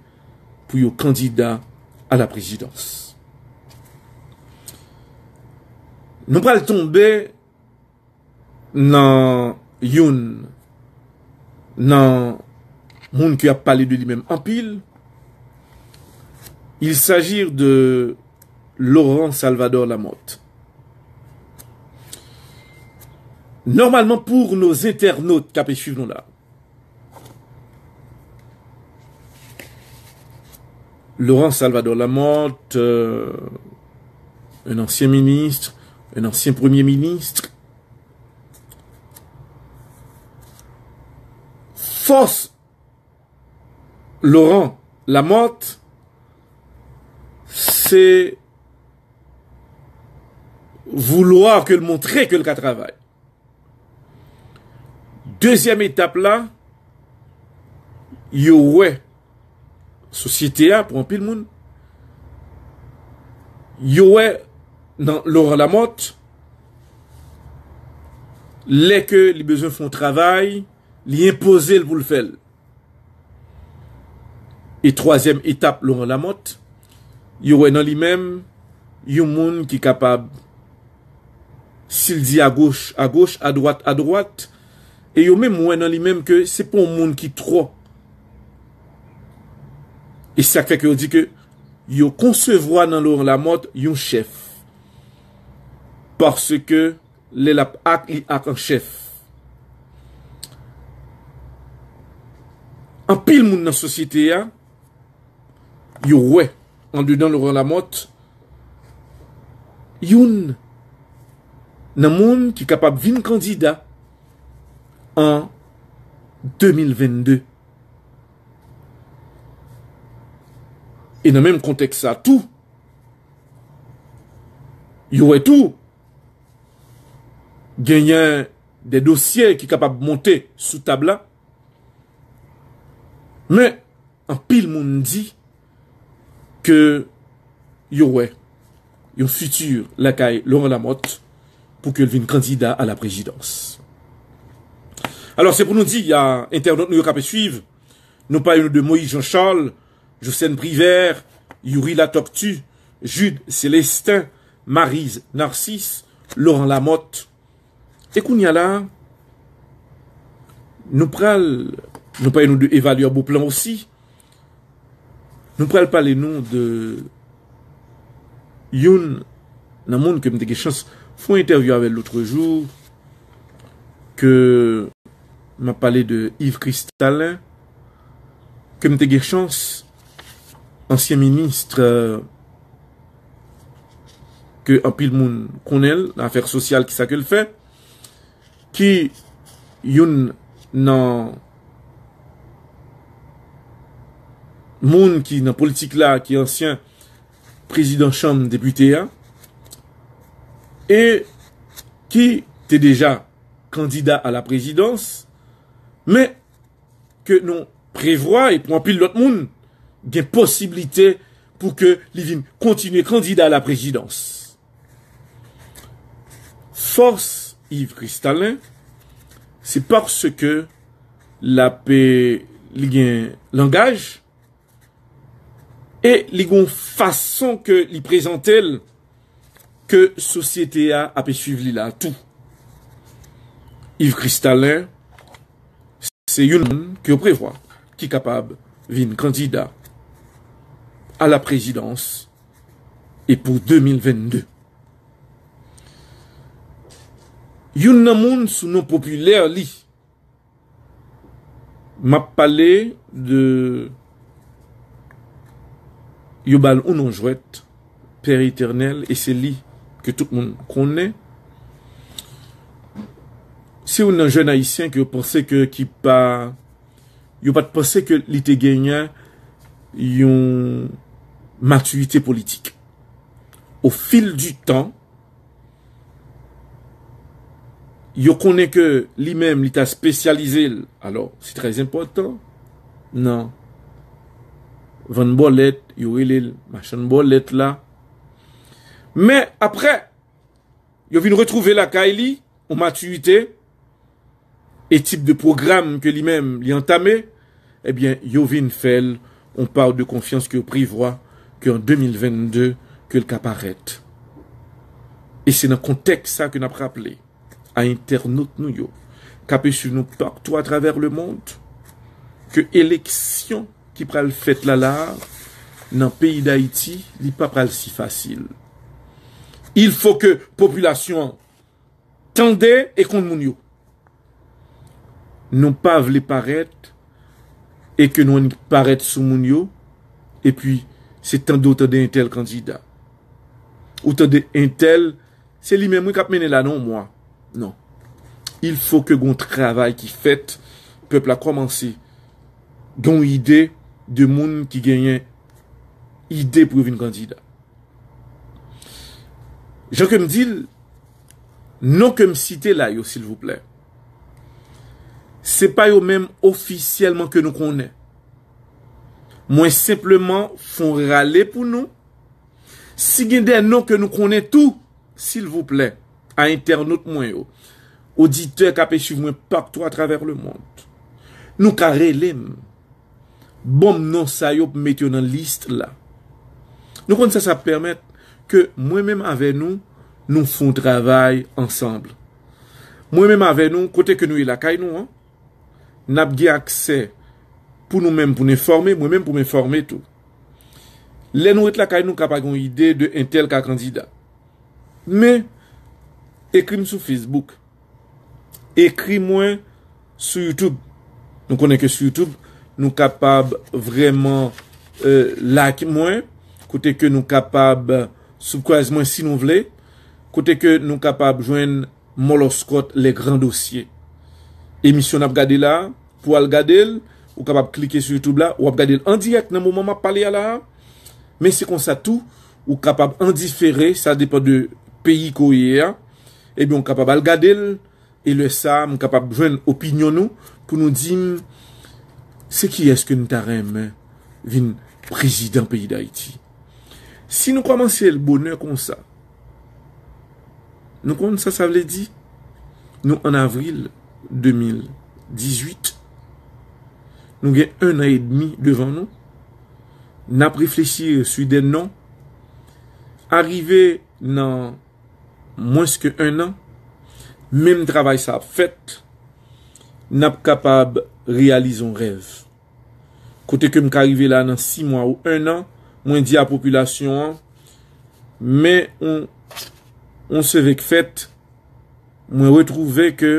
pou yo kandida a la prezidans. Nou pral tonbe nan youn nan moun ki ap pale de li menm anpil. Il s'agit de Laurent Salvador Lamothe. Normalman, pour nos internautes k ap swiv nou la, Laurent Salvador Lamothe, euh, un ancien ministre, un ancien premier ministre, fòs Laurent Lamothe, se voulwa ke l montre ke l ka travay. Dezyèm etap la, yo wè sosyete a, pou anpil moun, yo wè nan Laurent Lamothe, lè ke li bezwen fè yon travay, li enpoze l pou l fè l. E twazyèm etap Laurent Lamothe, yo wè nan li menm yon moun ki kapab, si l di agoch, agoch, adwat, adwat, e yo menm wè nan li menm ke se pa yon moun ki twò. E sa k fè ke yo di ke yo konsevwa nan Laurent Lamothe yon chèf. Paske lè l ap ak, li ak an chèf. Anpil moun nan sosyete a, yo wè andedan Laurent Lamothe youn nan moun ki kapab vin kandida an de mil vennde. E nan menm kontèks sa tou, yo wè tou genyen de dosye ki kapab monte sou tab la. Men, anpil moun di ke yo wè yon fiti lakay Laurent Lamothe pou ke l vin kandida a la prezidans. Alò, se pou nou di a entènot nou yo k ap swiv, nou pale nou de Moïse Jean Charles, Jocelyne Privert, Youri Latortue, Jude Célestin, Maryse Narcisse, Laurent Lamothe. E kounye a la, nou pral, nou pale nou de Evalière Beauplan osi. Nou pral pale nou de youn nan moun ke m te gen chans fè yon entèvyou avè l lotrejou, ke m ap pale de Yves Cristalin, ke m te gen chans ansyen minis, euh, ke anpil moun konnen l nan afè sosyal, ki sa ke l fè, ki youn nan moun ki nan politik la, ki ansyen prezidan chanm depite a, e ki te deja kandida a la prezidans, men ke nou prevwa, e pou anpil lòt moun, gen posiblite pou ke li vin kontinye kandida a la prezidans. Fòs Yves Kristalin, se paske l ap, li gen langaj, e li gen yon fason ke li prezante l, ke sosyete a ap swiv li la tou. Yves Kristalin, se youn moun ke yo prevwa ki kapab vin kandida a la prezidans e pou de mil vennde. Youn nan moun sou non popilè li, m ap pale de, yo ba l yon non jwèt, Pè Etènèl, e se li ke tout moun konnen. Se youn nan jèn ayisyen ke yo panse ke, ki pa, yo pa t panse ke li te genyen yon matirite politik. Au fil du temps, yo konnen ke li menm, li ta espesyalize l. Alò, se trè enpòtan nan vann bòlèt, yo rele l machann bòlèt la. Men apre, yo vin retwouve lakay li, yon matirite, e tip de pwogram ke li menm li antame, ebyen, yo vin fè l yon pa de konfyans ke yo prevwa ke an de mil vennde, ke l ka parèt. E se nan kontèks sa ke n ap raple a entènot nou yo, k ap swiv nou partou atravè lemond, ke eleksyon ki pral fèt la la a, nan peyi Dayiti, li pa pral si fasil. Il faut que popilasyon an tande e konn moun yo. Nou pa vle parèt e ke nou annik parèt sou moun yo, epi se tande ou tande entèl kandida. Ou tande entèl, se li menm wi k ap mennen la non, mwa. Non. Il faut que gon travay ki fèt, pèp la kòmanse gen yon ide de moun ki genyen ide pou yo vin kandida. Jan ke m di l, non ke m site la yo, silvouplè, se pa yo menm ofisyèlman ke nou konnen. Mwen senpleman fè yon rale pou nou. Si gen de non ke nou konnen tou, silvouplè, a entènot mwen yo, oditè k ap swiv mwen partou atravè lemond, nou ka rele m. Ban m non sa yo pou m mete yo nan lis la. Nou konn sa, sa ap pèmèt ke mwen menm avè nou, nou fè yon travay ansanm. Mwen menm avè nou, kote ke nou ye lakay nou an, n ap gen aksè pou nou menm pou n enfòme, mwen menm pou m enfòme tou. Lè nou ret lakay nou, ka pa gen yon ide de entèl ka kandida. Men, ekri m sou Facebook. Ekri mwen sou YouTube. Nou konnen ke sou YouTube, nou kapab vrèman, euh, like mwen, kote ke nou kapab subscribe mwen si nou vle, kote ke nou kapab jwenn Moloskòt, Les Grands Dossiers. Emisyon n ap gade la, pou al gade l, ou kapab klike sou YouTube la, w ap gade l an dirèk nan moman m ap pale a la a. Men se konsa tou, ou kapab an difere, sa depann de peyi ke w ye a. Ebyen, ou kapab al gade l, e lè sa a, m kapab jwenn opinyon nou, pou nou di m, se kiyès ke n ta renmen vin prezidan peyi Dayiti. Si nou kòmanse l bonè konsa, nou konn sa sa vle di? Nou an avril de mil dizuit. Nou gen ennan edmi devan nou. N ap reflechi sou de non. Arive nan mwens ke ennan, menm travay sa ap fèt, n ap kapab reyalize yon rèv. Kote ke m ka rive la nan sis mwa ou ennan, mwen di a popilasyon an, men yon, yon seve k fèt, mwen retwouve ke,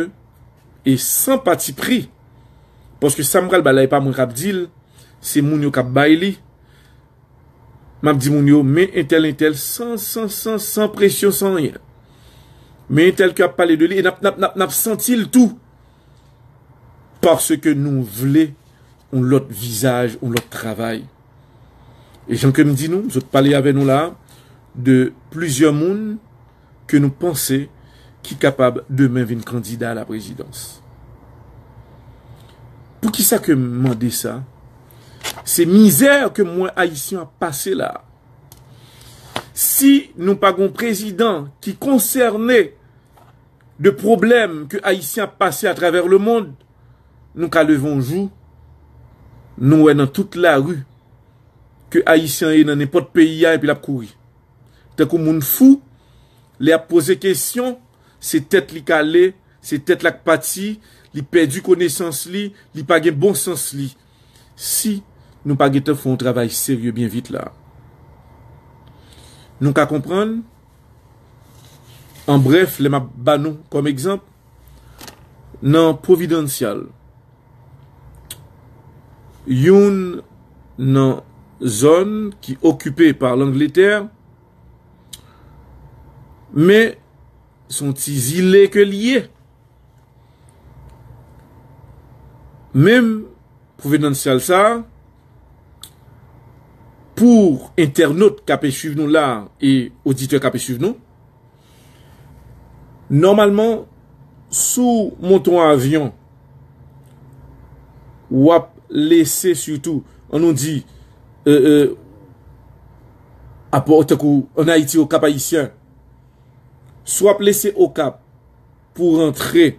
e san patipri, paske sa m pral bay la, e pa mwen k ap di l, se moun yo k ap bay li, M ap di moun yo, men entèl, entèl, san, san, san, san presyon, san anyen. Men entèl ke ap pale de li, e n ap, n ap, n ap, n ap santi l tou. Paske nou vle yon lòt vizaj, yon lòt travay. E jan ke m di nou, m sot pale avè nou la, de plizyè moun ke nou panse ki kapab demen vin kandida a la prezidans. Poukisa ke m mande sa? Se mizè ke m wè Ayisyen ap pase la. Si nou pa gon prezidan ki konsène de pwoblèm ke Ayisyen ap pase atravè lemonn, nou ka leve yon jou, nou wè nan tout lari ke Ayisyen ye nan nenpòt peyi a epi l ap kouri. Tankou moun fou, lè ap poze kesyon, se tèt li k ale, se tèt la k pati, li pèdi konesans li, li pa gen bon sans li. Si nou pa gentan fè yon travay serye byen vit la, nou ka konprann, an brèf, lè m ap ba nou kòm egzanp, nan Providencial, youn nan zòn ki okipe pa Langletè, men se yon ti zile ke li ye. Menm Providencial sa, pou entènot k ap swiv nou la e oditè k ap swiv nou, nòmalman, si w monte yon avyon, w ap lese sitou, ann nou di, e, e, apò, tankou ann Ayiti, Okap Ayisyen, si w ap lese Okap pou rantre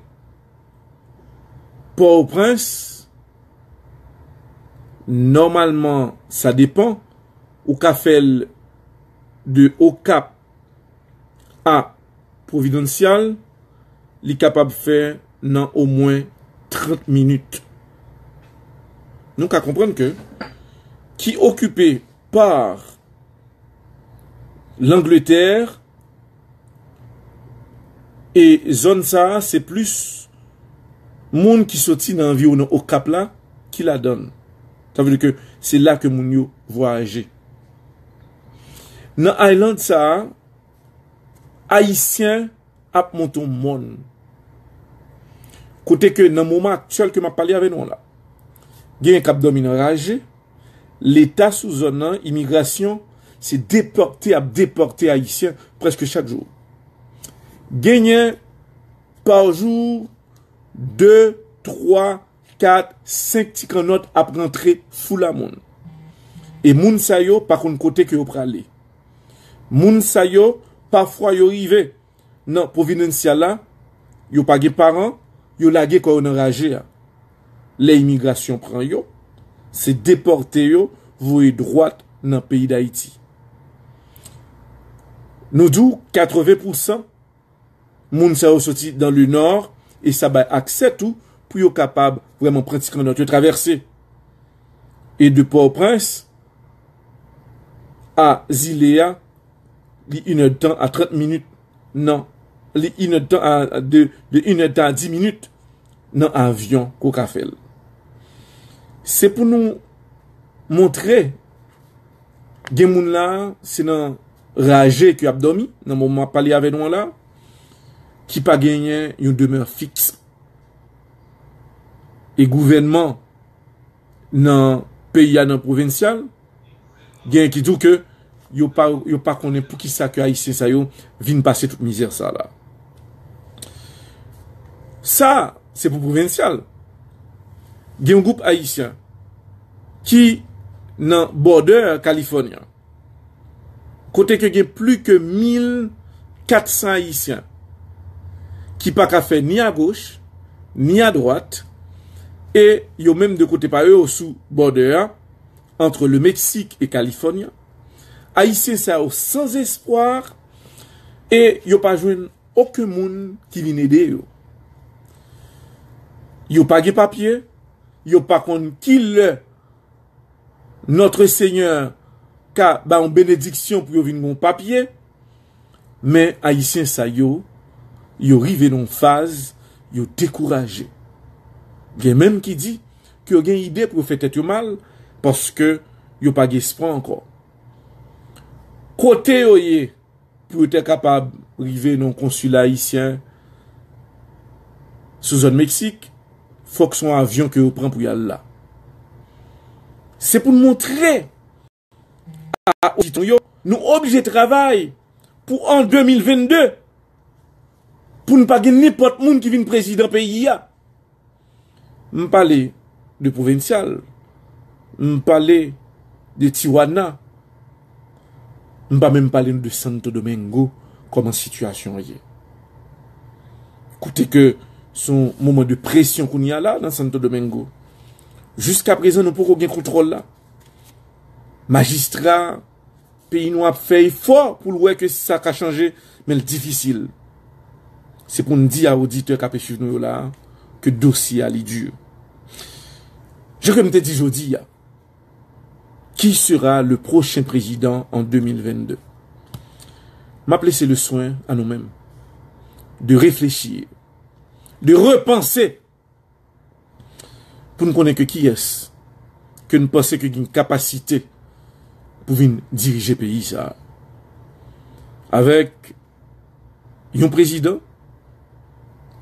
Pòtoprens, nòmalman, sa depann, ou ka fè l de Okap a Providencial, li kapab fè nan omwen trant minit. Nou ka konprann ke ki okipe pa Langletè, e zòn sa a, se plis moun ki soti nan anviwonan Okap la ki ladan l. Sa vle di ke se la ke moun yo vwayaje. Nan Island sa a, Ayisyen ap monte yon mòn. Kote ke nan moman aktyèl ke m ap pale avè nou an la, genyen k ap dòmi nan raje, Leta sou zòn nan, imigrasyon, se depòte, ap depòte Ayisyen prèske chak jou. Genyen pa jou, de, twa, kat, senk ti kannòt ap rantre foula moun. E moun sa yo pa konn kote ke yo prale. Moun sa yo, pafwa yo rive nan Providencial la, yo pa gen paran, yo lage kò yo nan raje a. Lè imigrasyon pran yo, se depòte yo, voye dwat nan peyi Dayiti. Nou di w katreven pousan moun sa yo soti dan le nò, e sa bay aksè tou pou yo kapab vrèman pran ti kannòt yo travèse. E de Pòtoprens a zile a, li inèdtan a trant minit nan, li inèdtan a, de, de inèdtan a dis minit nan avyon ke w ka fè l. Se pou nou montre gen moun la, se nan raje ke y ap dòmi, nan moman m ap pale avè nou an la, ki pa genyen yon demè fiks. E gouvènman nan peyi a, nan Providencial, gen ki di w ke yo pa, yo pa konnen poukisa ke Ayisyen sa yo vin pase tout mizè sa la. Sa, se pou Providencial. Gen yon gwoup Ayisyen ki nan bòdè Kalifòni an, kote ke gen plis ke mil kat san Ayisyen ki pa ka fè ni agoch, ni adwat, e yo menm de kote pa yo, yo sou bòdè a, ant le Meksik e Kalifòni an. Ayisyen sa yo san espwa e yo pa jwenn okenn moun ki vin ede yo. Yo pa gen papye, yo pa konn ki lè Notre Seigneur ka ba yon benediksyon pou yo vin gon papye, men Ayisyen sa yo, yo rive nan yon faz, yo dekouraje. Gen menm ki di ke yo gen ide pou yo fè tèt yo mal, paske yo pa gen espwa ankò. kote yo ye, pou yo te kapab rive nan yon konsila ayisyen sou zòn Meksik, fòk se yon avyon ke yo pran pou y al la. Se pou n montre a oditè yo, nou oblije travay pou an de mil vennde, pou n pa gen nenpòt moun ki vin prezidan peyi a. M pale de pwovensyal, m pale de Tijuana, m pa menm pale nou de Santo Domingo, kòman sitiyasyon an ye. Kote ke se yon moman de presyon kounye a la nan Santo Domingo. Jiska prezan, nou poko gen kontwòl la. Majistra peyi nou ap fè efò pou l wè ke sa ka chanje, men l difisil. Se pou n di a oditè k ap swiv nou yo la a, ke dosye a li di. Jan ke m te di jodi a, qui sera le prochain président en de mil vennde? M ap lese le soin a nou menm de reflechi, de repanse, pou n konnen ke kiyès ke n panse ke gen kapasite pou vin dirije peyi sa a. Avèk yon prezidan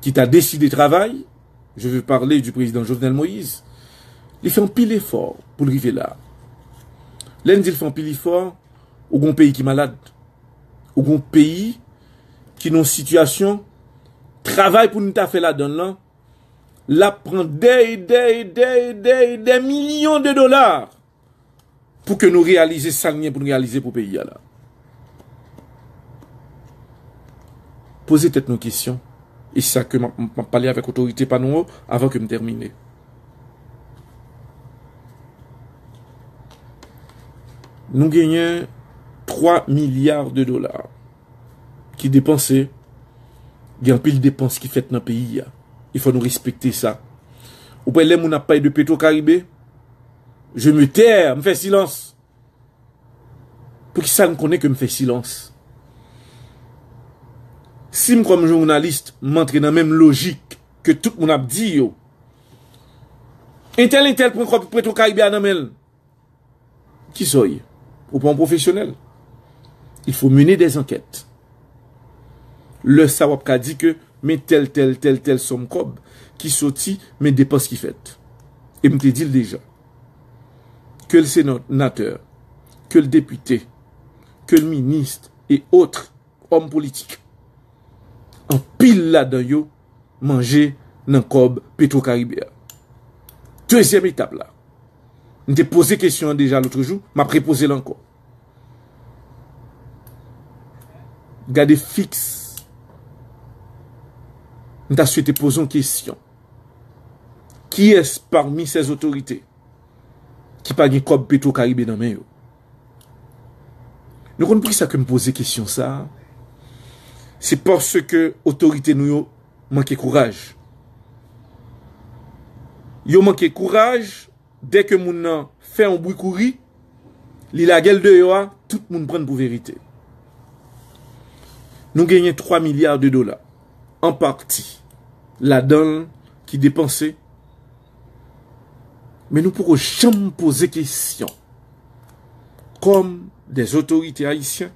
ki ta deside travay, je veux parler du président Jovenel Moïse, li fè anpil efò pou l rive la. Lè n di l fè anpil efò, ou gon peyi ki malad, ou gon peyi ki nan yon sitiyasyon, travay pou n ta fè ladan l lan, l ap pran dè, dè, dè, dè, dè milyon de dola pou ke nou reyalize sa n gen pou n reyalize pou peyi a la. Poze tèt nou kesyon, e sa ke m ap, m ap pale avèk otorite pa nou yo avan ke m tèmine. Nou genyen twa milya de dola ki depanse, gen anpil depans ki fèt nan peyi a. Il faut nou respekte sa. Ou wè lè moun ap pale de Petro Caribe, je me tais, m fè silans. Poukisa n konnen ke m fè silans? Si m kòm jounalis, m antre nan menm lojik ke tout moun ap di yo, entèl, entèl pran kòb Petro Caribe a nan men l. Kisa w ye? Ou pa yon pwofesyonèl. Il faut mener des enquêtes. Lè sa w ap ka di ke men tèl, tèl, tèl, tèl sòm kòb ki soti, men depans ki fèt. E m te di l deja. Ke l senatè, ke l depite, ke l minis e otre, òm politik. Anpil ladan yo manje nan kòb Petro Caribe a. Dezyèm etap la. M te poze kesyon an deja lòt jou, m ap repoze l ankò. Gade fiks. M ta swete poze yon kesyon. Kiyès pami sè otorite ki pa gen kòb Petro Caribe nan men yo? Nou konn poukisa ke m poze kesyon sa a? Se paske otorite nou yo manke kouraj. Yo manke kouraj, dè ke moun nan fè yon bri kouri, li lage l deyò a, tout moun pran l pou verite. Nou genyen twa milya de dola, an pati, ladan l ki depanse, men nou poko janm poze kesyon. Kòm dè otorite ayisyen,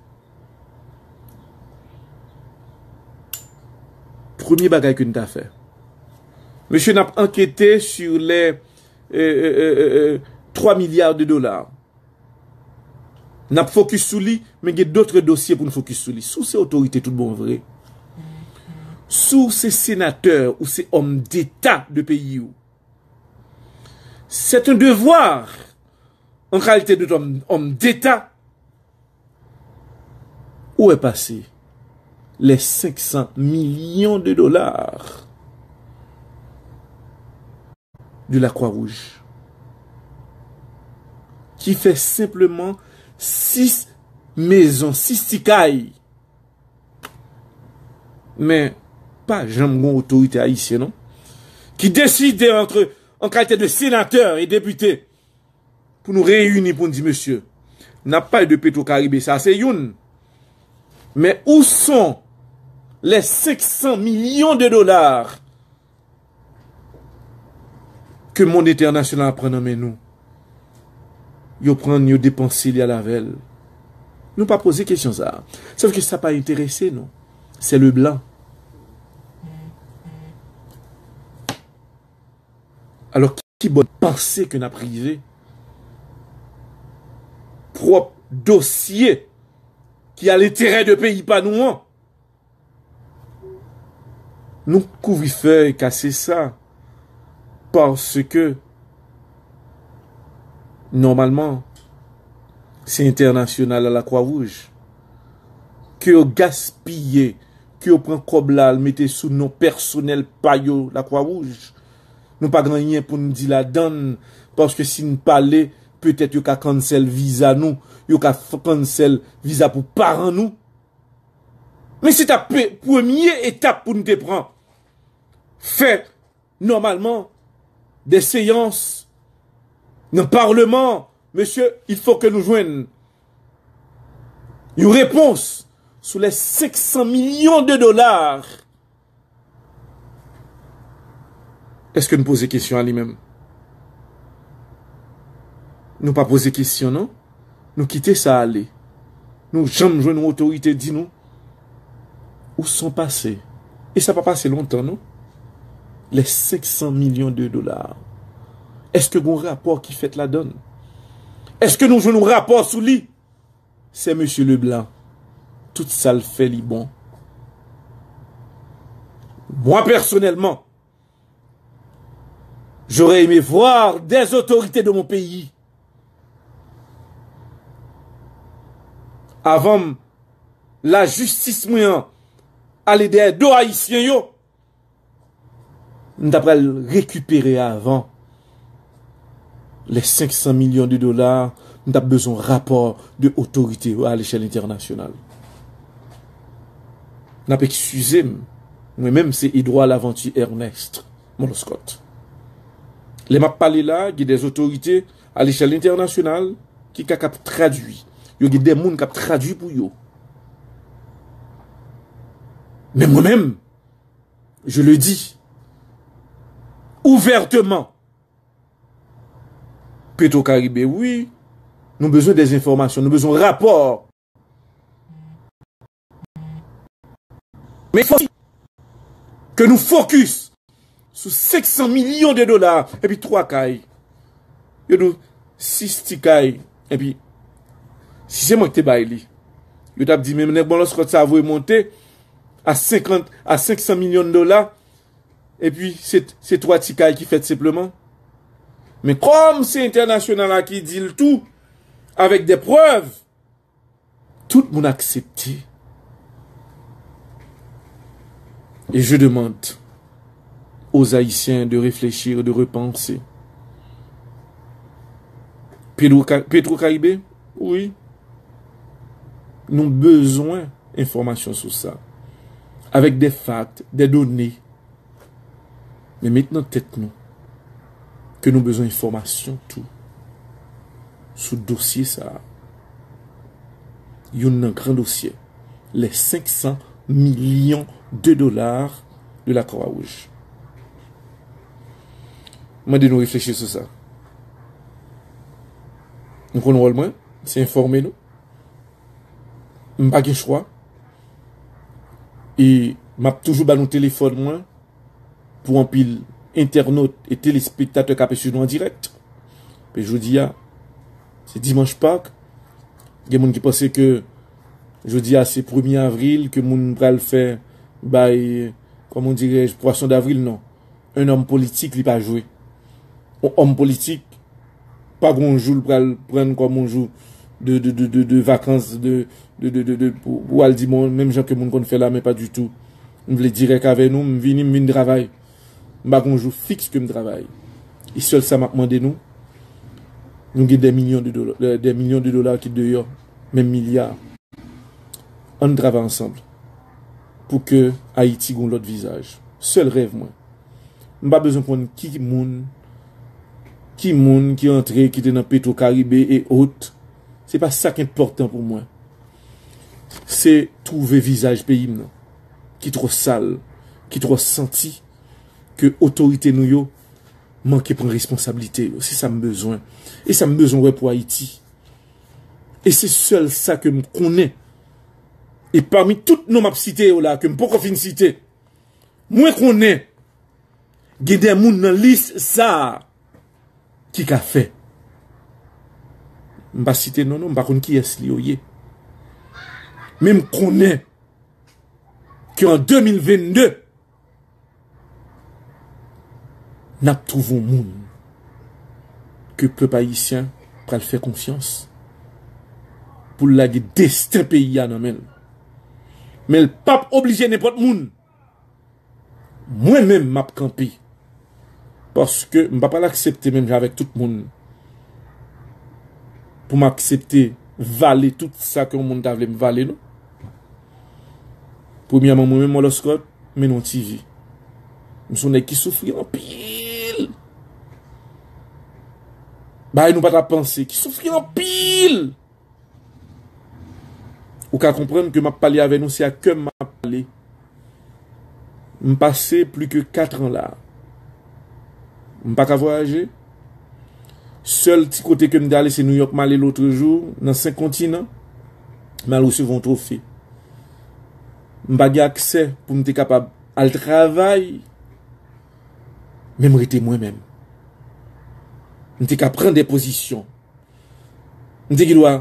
premye bagay ke n ta fè, mesye, n ap ankete sur les, euh, euh, euh, euh, euh, twa milya de dola. N ap fokis sou li, men gen dòt dosye pou n fokis sou li. Si w se otorite tout bon vre, si w se senatè ou se òm deta de peyi w, c'est un devoir, en qualité de òm, òm deta, ou wè pase les cinq cents millions de dollars de la Croix-Rouge, ki fè senpleman sis mezon, sis ti kay. Men, pa janm gon otorite ayisyen, non, ki deside antre, an kalite de senatè e depite, pou nou reyini pou n di, mesye, n ap pale de Petro Caribe, sa se youn. Men où sont les cinq cents millions de dollars ke mond entènasyonal pran nan men nou? Yo pran l, yo depanse li al avè l. Nou pa poze kesyon sa a. Sèf ke sa pa enterese nou. Se le blan. Alò, ki bò n panse ke n ap rive? Pwòp dosye ki a lenterè de peyi pa nou an. Nou kouvri fèy, kase sa. Paske, nòmalman, se entènasyonal a Lakwawouj. Ke yo gaspiye, ke yo pran kòb la al mete sou non pèsonèl pa yo Lakwawouj. Nou pa gen anyen pou n di ladan l, paske si n pale, petèt yo ka cancel viza nou, yo ka f-, cancel viza pou paran nou. Men se ta pe-, premye etap pou n te pran. Fè, nòmalman, de seyans nan palman, mesye, il fo ke nou jwenn yon repons sou les senk san milyon de dola. Èske n poze kesyon a li menm? Nou pa poze kesyon, non. Nou kite sa ale. Nou janm jwenn yon otorite di nou, où sont passés? E sa pa pase lontan, non. Les senk san milyon de dola. Èske gen yon rapò ki fèt ladan l? Èske nou jwenn yon rapò sou li? Se mesye Leblanc. Tout sa l fè, li bon. Moi, personnellement, j'aurais aimé voir des autorités de mon pays, avan m, lajistis mwen an ale dèyè do ayisyen yo, m ta pral rekipere avan les senk san milyon de dola, m t ap bezwen rapò de otorite yo a lechèl entènasyonal. N ap eskize m, mwen menm se Edouard Laventure Ernest Moloscot. Lè m ap pale la, gen de otorite a lechèl entènasyonal ki ka, k ap tradui. Yo gen de moun k ap tradui pou yo. Men mwen menm, je le dis ouvertement, Petro Caribe, wi, nou bezwen de enfòmasyon, nou bezwen rapò. Men fò ke nou fokis sou senk san milyon de dola, epi twa kay. Yo di w sis ti kay, epi si se mwen ki te bay li, yo t ap di, men nèg Moloscot sa voye monte a senkant, a senk san milyon dola, epi se, se twa ti kay ki fèt senpleman. Men kòm se entènasyonal la ki di l tou, avèk de prèv, tout moun aksepte. Et je demande aux Haïtiens de réfléchir, de repenser. Petro-, Petro-Caribe, wi. Nou bezwen enfòmasyon sou sa. Avèk de fakt, de done. Men met nan tèt nou ke nou bezwen enfòmasyon tou sou dosye sa a. Youn nan gran dosye, les senk san milyon de dola de la Croix-Rouge. Mande nou reflechi sou sa. Nou konn wòl mwen, se enfòme nou. M pa gen chwa. E m ap toujou ba nou telefòn mwen pou anpil entènot e telespektatè k ap swiv nou an dirèk. Pe jodi a, se dimanch Pak. Gen moun ki panse ke jodi a se premye avril, ke moun pral fè bay, kòman dirèj, pwason davril, non. Un homme politique, li pa jwe. Yon òm politik, pa gen yon jou l pral pran kòm yon jou de, de, de, de, de vakans, de, de, de, de, de, pou, pou al di, bon, menm jan ke moun konn fè la, men pa ditou. M vle dirèk avè nou, m vini, m vin travay. M pa gen yon jou fiks ke m travay. E sèl sa m ap mande nou, nou gen de milyon de dola, de, de milyon de dola ki deyò, menm milya. Ann travay ansanm pou ke Ayiti gen yon lòt vizaj. Sèl rèv mwen. M pa bezwen konn ki moun, ki moun ki antre, ki te nan Petro Caribe e ot. Se pa sa k enpòtan pou mwen. Se twouve vizaj peyi m nan, ki twò sal, ki twò santi ke otorite nou yo manke pran responsablite yo. Se sa m bezwen. E sa m bezwen wè pou Ayiti. E se sèl sa ke m konnen. E pami tout non m ap site yo la, ke m poko fin site, mwen konnen gen de moun nan lis sa a ki ka fè. M pa site non, non, m pa konn kiyès li yo ye. Men m konnen ke an de mil vennde, n ap twouve yon moun ke pèp ayisyen pral fè konfyans pou l lage desten peyi a nan men l. Men l p ap oblije nenpòt moun. Mwen menm, m ap kanpe. Paske m pa pral aksepte menm jan avèk tout moun pou m aksepte vale tout sa ke yon moun ta vle m vale, non. Premyèman, mwen menm, Mòlòskòt, mennen yon ti vi. M se yon nèg ki soufri anpil. Bagay nou pa ta panse, ki soufri anpil. Ou ka konprann ke m ap pale avè nou, se ak kè m m ap pale. M pase plis ke kat an la. M pa ka vwayaje. Sèl ti kote ke m te ale, se Nouyòk m ale lòt jou, nan senk kontinan. M al resevwa yon twofe. M pa gen aksè pou m te kapab al travay, men m rete mwen menm. M te ka pran de pozisyon. M te gen dwa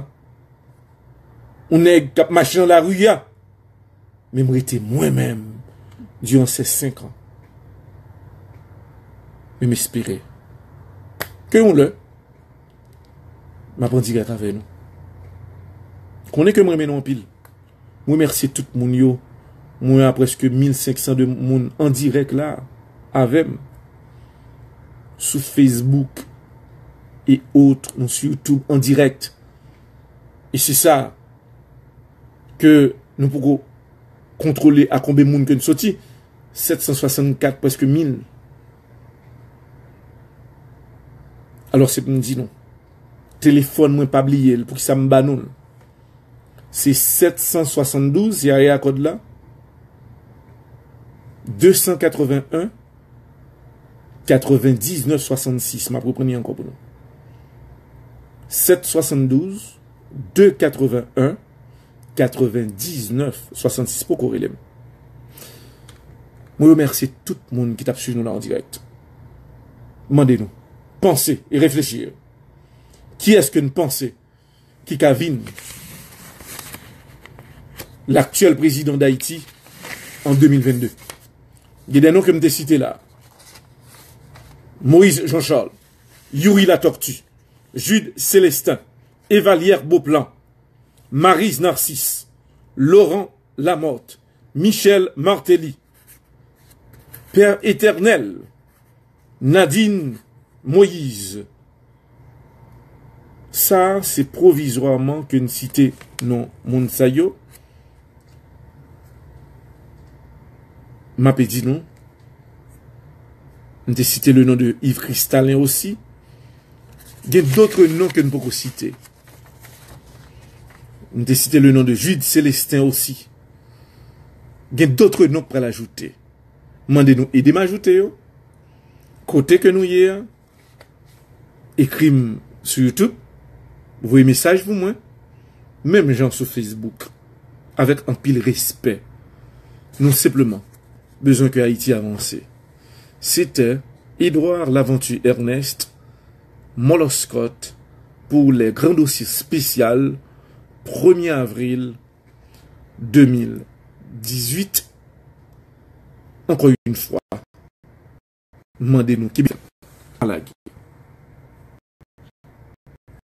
yon nèg k ap mache nan lari a, men m rete mwen menm diran se senk an. Men m espere ke yon lè, m ap an dirèk avè nou. Konnen ke m renmen nou anpil. M remèsye tout moun yo. Mwen wè prèske mil senk san de moun an dirèk la avè m. Sou Facebook et autres, nou sou YouTube an dirèk. E se sa ke nou poko kontwole a konbyen moun ke n soti. Sèt san swasannkat, prèske mil. Alò, se pou m di nou. Telefòn mwen, pa bliye l. Poukisa m ba nou l? Se sèt san swasanndouz, se area kòd la. De san katreven en, katrevendiznèf swasannsis. M ap reprann li ankò pou nou. Sèt swasanndouz, de katreven en, katrevendiznèf swasannsis. Poko rele m. Mwen remèsye tout moun ki t ap swiv nou la an dirèk. Mande nou, panse e reflechi. Kiyès ke n panse ki ka vin laktyèl prezidan Dayiti an de mil vennde? Gen de non ke m te site la. Moïse Jean Charles, Youri Latortue, Jude Célestin, Evalière Beauplan, Maryse Narcisse, Laurent Lamothe, Michel Martelly, Père Éternel, Nadine Moïse. Sa se pwovizwaman ke n site non moun sa yo. M ape di nou. M te site le non de Yves Kristalin osi. Gen dòt non ke n poko site. M te site le non de Jude Célestin osi. Gen dòt non k pral ajoute. Mande nou ede m ajoute yo. Kote ke nou ye a, ekri m sou YouTube, voye mesaj pou mwen, menm jan sou Facebook, avèk anpil respè. Nou senpleman bezwen ke Ayiti avanse. Se te Edouard Laventure Ernest, Moloskot, pour les grands dossiers spécial, premye avril de mil dizuit. Ankò yon fwa, m mande nou kenbe pa lage.